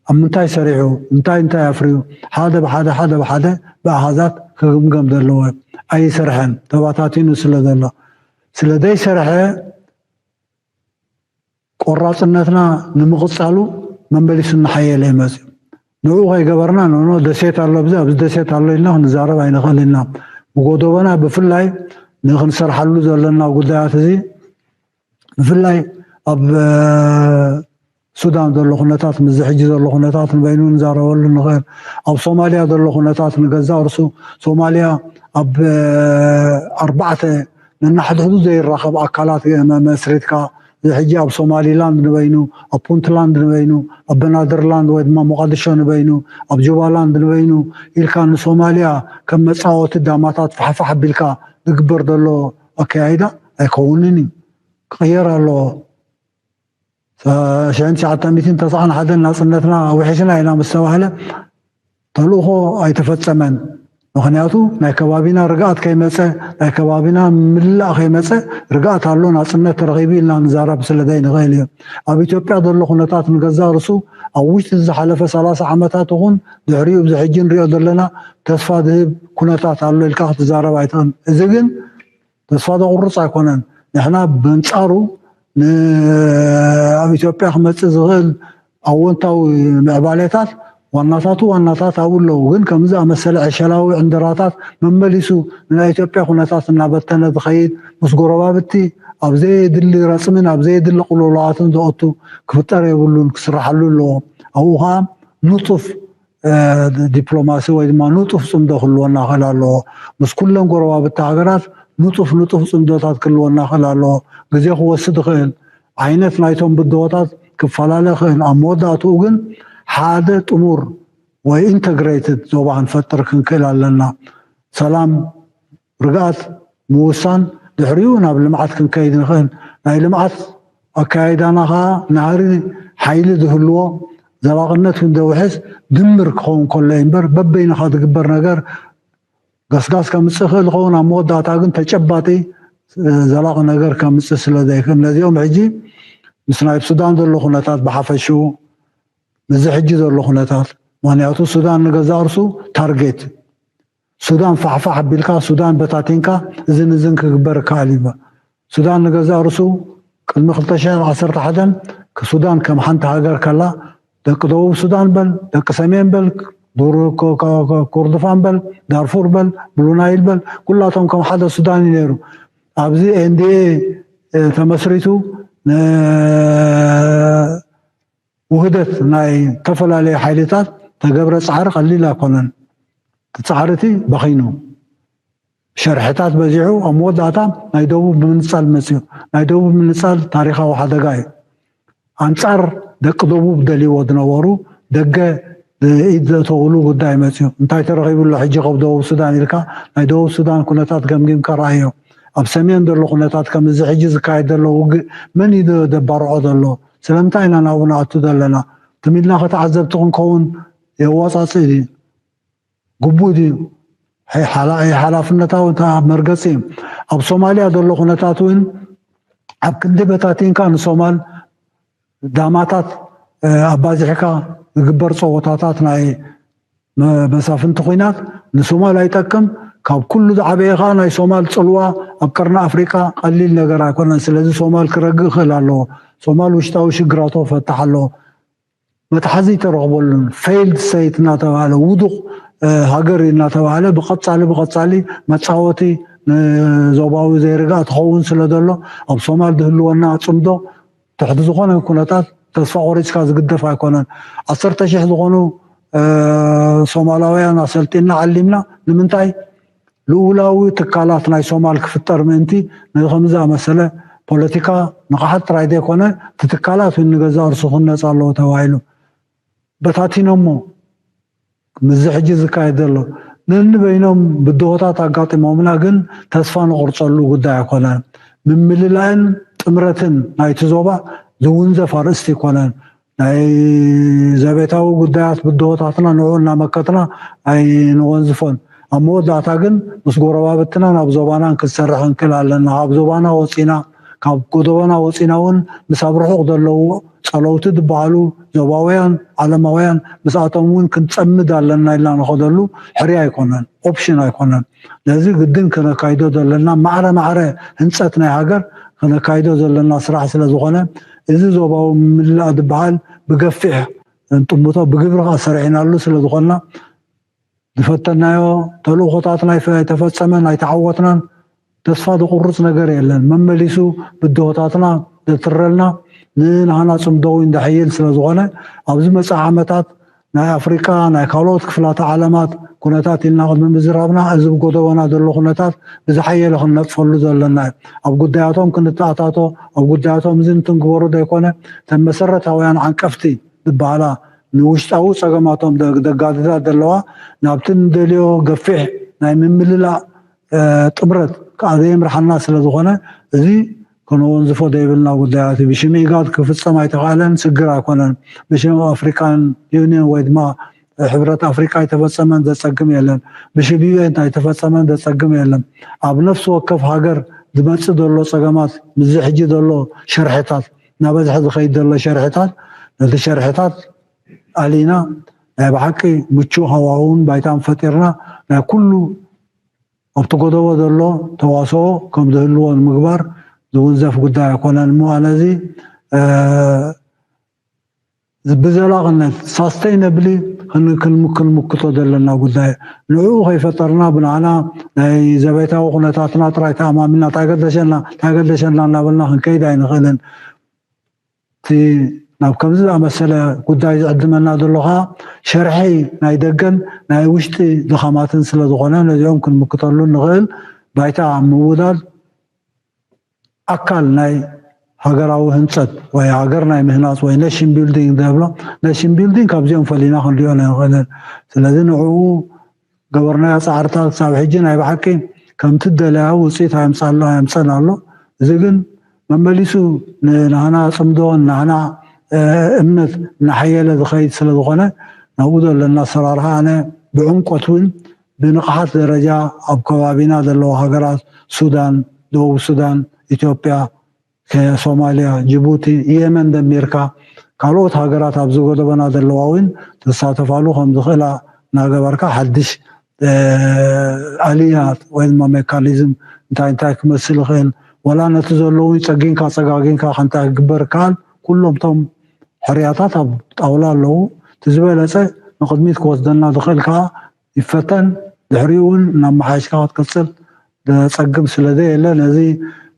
ኣብ ምንታይ ሰሪሑ? እንታይ እንታይ ኣፍርዩ? ሓደ ብሓደ ሓደ ብሓደ ብኣሃዛት ክግምገም ዘለዎ ኣይሰርሐን፣ ተባታቲኑ ስለ ዘሎ። ስለ ዘይሰርሐ ቆራፅነትና ንምቕፃሉ መመሊሱ እናሓየለ ይመፅእ። ንኡ ከይገበርና ኖኖ ደሴት ኣሎ ብዚ ኣብዚ ደሴት ኣሎ ኢልና ክንዛረብ ኣይንኽእል ኢና። ብጎደቦና ብፍላይ ንክንሰርሓሉ ዘለና ጉዳያት እዚ ብፍላይ ኣብ ሱዳን ዘሎ ኩነታት ምስዚ ሕጂ ዘሎ ኩነታት ንበይኑ ንዛረበሉ ንኽእል። ኣብ ሶማልያ ዘሎ ኩነታት ንገዛእ ርሱ ሶማልያ ኣብ ኣርባዕተ ነናሕድሕዱ ዘይራኸብ ኣካላት መስሪትካ እዚ ሕጂ ኣብ ሶማሊላንድ ንበይኑ ኣብ ፑንትላንድ ንበይኑ ኣብ በናድርላንድ ወይ ድማ ሞቃድሾ ንበይኑ ኣብ ጁባላንድ ንበይኑ ኢልካ ንሶማልያ ከም መፃወቲ ዳማታት ፋሕፋሕ ኣቢልካ ዝግበር ዘሎ ኣከያይዳ ኣይከውንን እዩ። ክቕየር ኣለዎ። ሽሕን ትሽዓተ ሚእትን ተስዓን ሓደን ናፅነትና ኣውሒስና ኢና ምስ ተባህለ ተልእኾ ኣይተፈፀመን። ምክንያቱ ናይ ከባቢና ርግኣት ከይመፀ ናይ ከባቢና ምላእ ከይመፀ ርግኣት ኣሎ ናፅነት ተረኺቡ ኢልና ንዛረብ ስለ ዘይንኽእል እዩ። ኣብ ኢትዮጵያ ዘሎ ኩነታት ንገዛእ ርሱ ኣብ ውሽጢ ዝሓለፈ ሰላሳ ዓመታት ይኹን ድሕሪኡ ብዚ ሕጂ ንሪኦ ዘለና ተስፋ ዝህብ ኩነታት ኣሎ ኢልካ ክትዛረብ ኣይትኽእልን። እዚ ግን ተስፋ ዘቑርፅ ኣይኮነን። ንሕና በንፃሩ ኣብ ኢትዮጵያ ክመፅእ ዝኽእል ኣወንታዊ ምዕባሌታት ዋናታቱ ዋናታት ኣብኡ ኣለዉ። ግን ከምዚ ኣመሰለ ዕሸላዊ ዕንደራታት መመሊሱ ንናይ ኢትዮጵያ ኩነታት እናበተነ ዝኸይድ ምስ ጎረባብቲ ኣብ ዘየድሊ ረፅምን ኣብ ዘየድሊ ቅልውላዋትን ዘእቱ ክፍጠር የብሉን፣ ክስርሓሉ ኣለዎ። ኣብኡ ከዓ ንጡፍ ዲፕሎማሲ ወይ ድማ ንጡፍ ፅምዶ ክህልወና ክእል ኣለዎ። ምስ ኩለን ጎረባብቲ ሃገራት ንጡፍ ንጡፍ ፅምዶታት ክህልወና ክእል ኣለዎ። ግዜ ክወስድ ይኽእል። ዓይነት ናይቶም ብድሆታት ክፈላለ ይኽእል። ኣብ መወዳእትኡ ግን ሓደ ጥሙር ወይ ኢንተግሬትድ ዞባ ክንፈጥር ክንክእል ኣለና። ሰላም፣ ርግኣት ምውሳን ድሕሪኡ ናብ ልምዓት ክንከይድ ንኽእል። ናይ ልምዓት ኣካያይዳና ከዓ ናህሪ ሓይሊ ዝህልዎ ዘላቕነት ክንደውሕስ ድምር ክኸውን ከሎ እዩ እምበር በበይንኻ ዝግበር ነገር ገስጋስ ከምፅእ ይኽእል ይኸውን ኣብ መወዳእታ ግን ተጨባጢ ዘላቒ ነገር ከምፅእ ስለ ዘይኽእል ነዚኦም ሕጂ ምስ ናይ ሱዳን ዘሎ ኩነታት ብሓፈሽኡ ምስዚ ሕጂ ዘሎ ኩነታት ምክንያቱ ሱዳን ንገዛእ ርሱ ታርጌት ሱዳን ፋሕፋሕ ኣቢልካ ሱዳን በታቲንካ እዝን እዝን ክግበር ይከኣል እዩ። ሱዳን ንገዛእ ርሱ ቅድሚ ክልተ ሽሕን ዓሰርተ ሓደን ሱዳን ከም ሓንቲ ሃገር ከላ ደቂ ደቡብ ሱዳን በል ደቂ ሰሜን በል ኮርዶፋን በል ዳርፉር በል ብሉናይል በል ኩላቶም ከም ሓደ ሱዳን እዩ ነይሩ። ኣብዚ ኤንዲኤ ተመስሪቱ ውህደት ናይ ዝተፈላለዩ ሓይልታት ተገብረ ፃዕሪ ቀሊል ኣይኮነን። እቲ ፃዕሪ እቲ በኺኑ ሸርሕታት በዚሑ ኣብ መወዳእታ ናይ ደቡብ ብምንፃል መፅኡ። ናይ ደቡብ ምንፃል ታሪካዊ ሓደጋ እዩ። ኣንፃር ደቂ ደቡብ ደልይዎ ዝነበሩ ደገ ኢድ ዘእተውሉ ጉዳይ መፅኡ። እንታይ ተረኺቡ ኣሎ ሕጂ ካብ ደቡብ ሱዳን ኢልካ ናይ ደቡብ ሱዳን ኩነታት ገምጊምካ ረኣዮ። ኣብ ሰሜን ዘሎ ኩነታት ከም እዚ ሕጂ ዝካየድ ዘሎ ውግእ መን እዩ ዘባርዖ ዘሎ? ስለምንታይ ኢና ናብኡ ንኣቱ ዘለና? ትም ኢልና ከተዓዘብቲ ክንከውን የዋፃፅእ ድዩ? ግቡእ ድዩ? ሓላፍነታዊ መርገፂ እዩ። ኣብ ሶማልያ ዘሎ ኩነታት እውን ኣብ ክንዲ በታቲንካ ንሶማል ዳማታት ኣባዚሕካ ዝግበር ፀወታታት ናይ መሳፍንቲ ኩናት ንሶማል ኣይጠቅም። ካብ ኩሉ ዝዓበየ ከዓ ናይ ሶማል ፅልዋ ኣብ ቀርኒ ኣፍሪቃ ቀሊል ነገር ኣይኮነን። ስለዚ ሶማል ክረግእ ይኽእል ኣለዎ። ሶማል ውሽጣዊ ሽግራቶ ክፈትሕ ኣለዎ። መትሓዚ ኣይተረኽበሉን። ፌይልድ ስቴት እናተባህለ ውዱቕ ሃገር እናተባህለ ብቐፃሊ ብቐፃሊ መፃወቲ ንዞባዊ ዘይርግኣት ክኸውን ስለ ዘሎ ኣብ ሶማል ዝህልወና ፅምዶ ትሕቲ ዝኾነ ኩነታት ተስፋ ቆሪፅካ ዝግደፍ ኣይኮነን። ዓሰርተ ሽሕ ዝኾኑ ሶማላውያን ኣሰልጢና ዓሊምና ንምንታይ ልኡላዊ ትካላት ናይ ሶማል ክፍጠር ምእንቲ ነዚ ከምዚ ዝኣመሰለ ፖለቲካ ንቕሓት ጥራይ ዘይኮነ እቲ ትካላት እውን ንገዛእ ርእሱ ክነፅ ኣለዎ ተባሂሉ በታቲኖሞ ምስዚ ሕጂ ዝካየድ ዘሎ ነንበይኖም ብድሆታት ኣጋጢሞምና ግን ተስፋ ንቑርፀሉ ጉዳይ ኣይኮነን። ምምልላእን ጥምረትን ናይቲ ዞባ ዝውንዘፍ ኣርእስቲ ኣይኮነን። ናይ ዘቤታዊ ጉዳያት ብድሆታትና ንዑ እናመከትና ኣይንወንዝፎን። ኣብ መወዳእታ ግን ምስ ጎረባብትና ናብ ዞባና ክንሰርሕ ክንክእል ኣለና። ካብ ዞባና ወፂና ካብ ጎደቦና ወፂና እውን ምስ ኣብ ርሑቕ ዘለዉ ፀለውቲ ዝበሃሉ ዞባውያን፣ ዓለማውያን ምስኣቶም እውን ክንፀምድ ኣለና ኢልና ንኸደሉ ሕርያ ኣይኮነን፣ ኦፕሽን ኣይኮነን። ነዚ ግድን ከነካይዶ ዘለና ማዕረ ማዕረ ህንፀት ናይ ሃገር ከነካይዶ ዘለና ስራሕ ስለ ዝኾነ እዚ ዞባዊ ምምላእ ዝበሃል ብገፊሕ እንጥምቶ ብግብሪ ከዓ ሰሪሕናሉ ስለ ዝኾንና ዝፈተናዮ ተልእኾታትና ኣይተፈጸመን ኣይተዓወትናን ተስፋ ዘቑርጽ ነገር የለን። መመሊሱ ብድሆታትና ዘትረልና ንናህና ጽምዶ እውን ዘሐይል ስለ ዝኾነ ኣብዚ መጻኢ ዓመታት ናይ ኣፍሪቃ ናይ ካልኦት ክፍላተ ዓለማት ኩነታት ኢልና ቅድሚ ምዝራብና እዚ ብጎደቦና ዘሎ ኩነታት ብዝሓየለ ክንነጥፈሉ ዘለና እዩ። ኣብ ጉዳያቶም ክንተኣታቶ ኣብ ጉዳያቶም እዚ እንትንግበሩ ዘይኮነ ተን መሰረታውያን ዓንቀፍቲ ዝበሃላ ንውሽጣዊ ጸገማቶም ዘጋድዳ ዘለዋ ናብቲ ንደልዮ ገፊሕ ናይ ምምልላእ ጥምረት ከዓ ዘየምርሓና ስለ ዝኾነ እዚ ከነወንዝፎ ዘይብልና ጉዳያት እዩ። ብሽም ኢጋድ ክፍጸም ኣይተኻእለን፣ ስግር ኣይኮነን። ብሽም ኣፍሪካን ዩኒየን ወይ ድማ ሕብረት ኣፍሪካ ኣይተፈጸመን፣ ዘጸግም የለን። ብሽም ዩኤን ኣይተፈጸመን፣ ዘጸግም የለን። ኣብ ነፍሲ ወከፍ ሃገር ዝመጽእ ዘሎ ጸገማት ምስዚ ሕጂ ዘሎ ሸርሕታት እናበዝሐ ዝኸይድ ዘሎ ሸርሕታት ነቲ ሸርሕታት ኣሊና ናይ ብሓቂ ምቹእ ሃዋውን ባይታን ፈጢርና ናይ ኩሉ ኣብቲ ጎደቦ ዘሎ ተዋስኦ ከም ዝህልዎ ንምግባር ዝውንዘፍ ጉዳይ ኣይኮነን እሞ ኣነ እዚ ብዘላቕነት ሳስተይነብሊ ክንምክቶ ዘለና ጉዳይ ንዕኡ ከይፈጠርና ብንዓና ናይ ዘቤታዊ ኩነታትና ጥራይ ተኣማሚና እንታይ ገደሸና እንታይ ገደሸና እናበልና ክንከይድ ኣይንኽእልን። እቲ ናብ ከምዚ ዝኣመሰለ ጉዳይ ዝዕድመና ዘሎ ከዓ ሸርሒ ናይ ደገን ናይ ውሽጢ ድኻማትን ስለ ዝኾነ ነዚኦም ክንምክተሉ ንኽእል ባይታ ምውዳድ ኣካል ናይ ሃገራዊ ህንፀት ወይ ሃገር ናይ ምህናፅ ወይ nation building ዝብሎ nation building ካብዚኦም ፈሊና ክንሪኦ ኣይንኽእልን። ስለዚ ንዕኡ ገበርናዮ ፃዕርታት ክሳብ ሕጂ ናይ ብሓቂ ከምቲ ደለያ ውፅኢት ኣየምፀን ኣሎ። እዚ ግን መመሊሱ ንናህና ፅምዶ ንናህና እምነት እናሓየለ ዝኸይድ ስለ ዝኾነ ናብኡ ዘለና ኣሰራርሓ ኣነ ብዕምቆት እውን ብንቕሓት ደረጃ ኣብ ከባቢና ዘለዋ ሃገራት ሱዳን፣ ደቡብ ሱዳን፣ ኢትዮጵያ፣ ሶማልያ፣ ጅቡቲ፣ የመን ደሚርካ ካልኦት ሃገራት ኣብዚ ጎደቦና ዘለዋ እውን ዝሳተፋሉ ከም ዝኽእላ እናገበርካ ሓድሽ ኣልያት ወይ ድማ ሜካኒዝም እንታይ እንታይ ክመስል ይኽእል ዋላ ነቲ ዘለዉ እውን ፀጊንካ ፀጋጊንካ ከንታይ ክግበር ይከኣል ኩሎም እቶም ሕርያታት ኣብ ጣውላ ኣለዉ። እቲ ዝበለፀ ንቕድሚት ክወስደና ዝኽእል ከዓ ይፈተን ድሕሪኡ እውን እናመሓየሽካ ክትቅፅል ዘፀግም ስለ ዘየለ ነዚ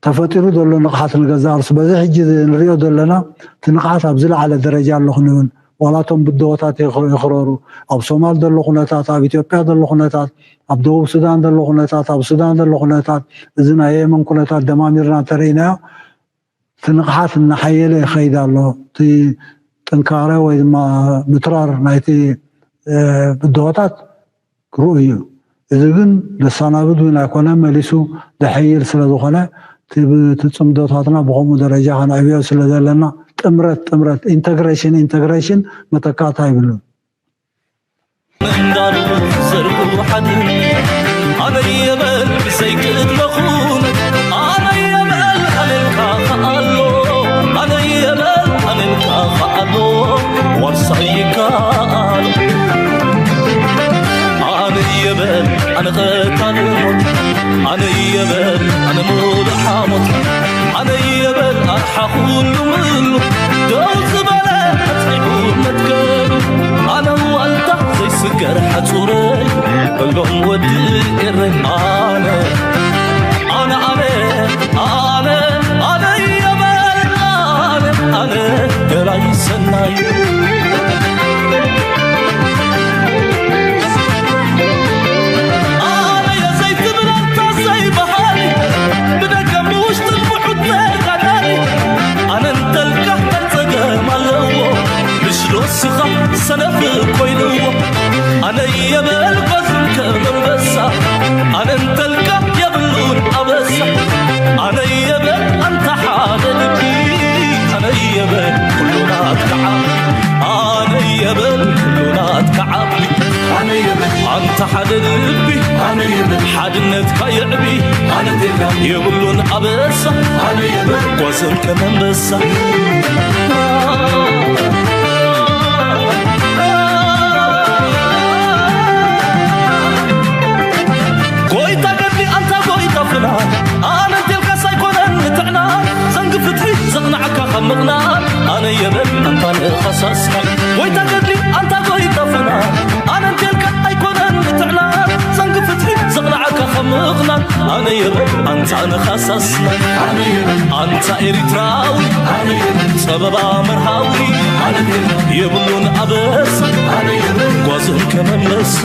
ተፈጢሩ ዘሎ ንቕሓት ንገዛእ ርእሱ በዚ ሕጂ ንሪኦ ዘለና እቲ ንቕሓት ኣብ ዝለዓለ ደረጃ ኣሎ ክንብል ዋላ እቶም ብድሆታት ይኽረሩ ኣብ ሶማል ዘሎ ኩነታት ኣብ ኢትዮጵያ ዘሎ ኩነታት ኣብ ደቡብ ሱዳን ዘሎ ኩነታት ኣብ ሱዳን ዘሎ ኩነታት እዚ ናይ የመን ኩነታት ደማሚርና እንተርኢናዮ እቲ ንቕሓት እናሓየለ ይኸይድ ኣሎ። እቲ ጥንካረ ወይ ድማ ምትራር ናይቲ ብድሆታት ርኡይ እዩ። እዚ ግን ዘሰናብድ እውን ኣይኮነ መሊሱ ዘሐይል ስለ ዝኾነ እቲ ፅምዶታትና ብኸምኡ ደረጃ ከነዕብዮ ስለ ዘለና ጥምረት ጥምረት integration integration መተካእታ ይብሉን። ምንዳሉ ዘርጉ ሓድን ኣነ የበል ብዘይቅድመኹን ኣነ የበል ኣነልካ ከኣሎ ኣነ የበል ኣነልካ ከኣሎ ዋርሳይ ይከኣሎ ኣነ የበል ኣነ ቐታሊ ሞት ኣነ የበል ኣነ ሙሉእ ሓሞት ኣነ የበል ኣርሓ ኩሉ ምሉ ደው ዝበለ ኣጽኒዑ መትከሉ ኣነ ዋልታ ዘይስገር ሓጹረይ በሎም ወዲ ኤረይ ኣነ ኣነ ኣነ ኣነ ኣነ የበል ኣነ ኣነ ገላይ ሰናይ ኣነ የዘይትብል ኣንታ ዘይበሃል ብደገ ብውሽጥን ብሑት ተጋዳሊ ኣነ እንተልካ መጸገም ኣለዎ ምሽ ዶ ስኻ ሰነፍ ኮይንዎ ኣነ የበል በዝም ከም ኣንበሳ ኣነ እንተ ጓዝን ከም ኣንበሳ ጎይታ ገድሊ ኣንታ ጎይታ ፍና ኣነ እንቴልካስ ኣይኮነን ንጥዕና ዘንግ ፍትሒ ዘቕናዕካ ካብ ምቕናን ኣነ የበል ኣንታ ንኸሳስካ ጎይታ ገድሊ ኣንታ ጎይታ ፍና ኣነ እንቴልካ ኣይኮነን ንጥዕና ዘንግ ፍትሒ ዘቕናዕካ ካብ ምቕናን ኣነ የበል ኣንታ ንኸሳስ ኣንታ ኤሪትራዊ ጸበባ መርሃዊ የብሉን ኣበሳ ጓዝን ከመመሳ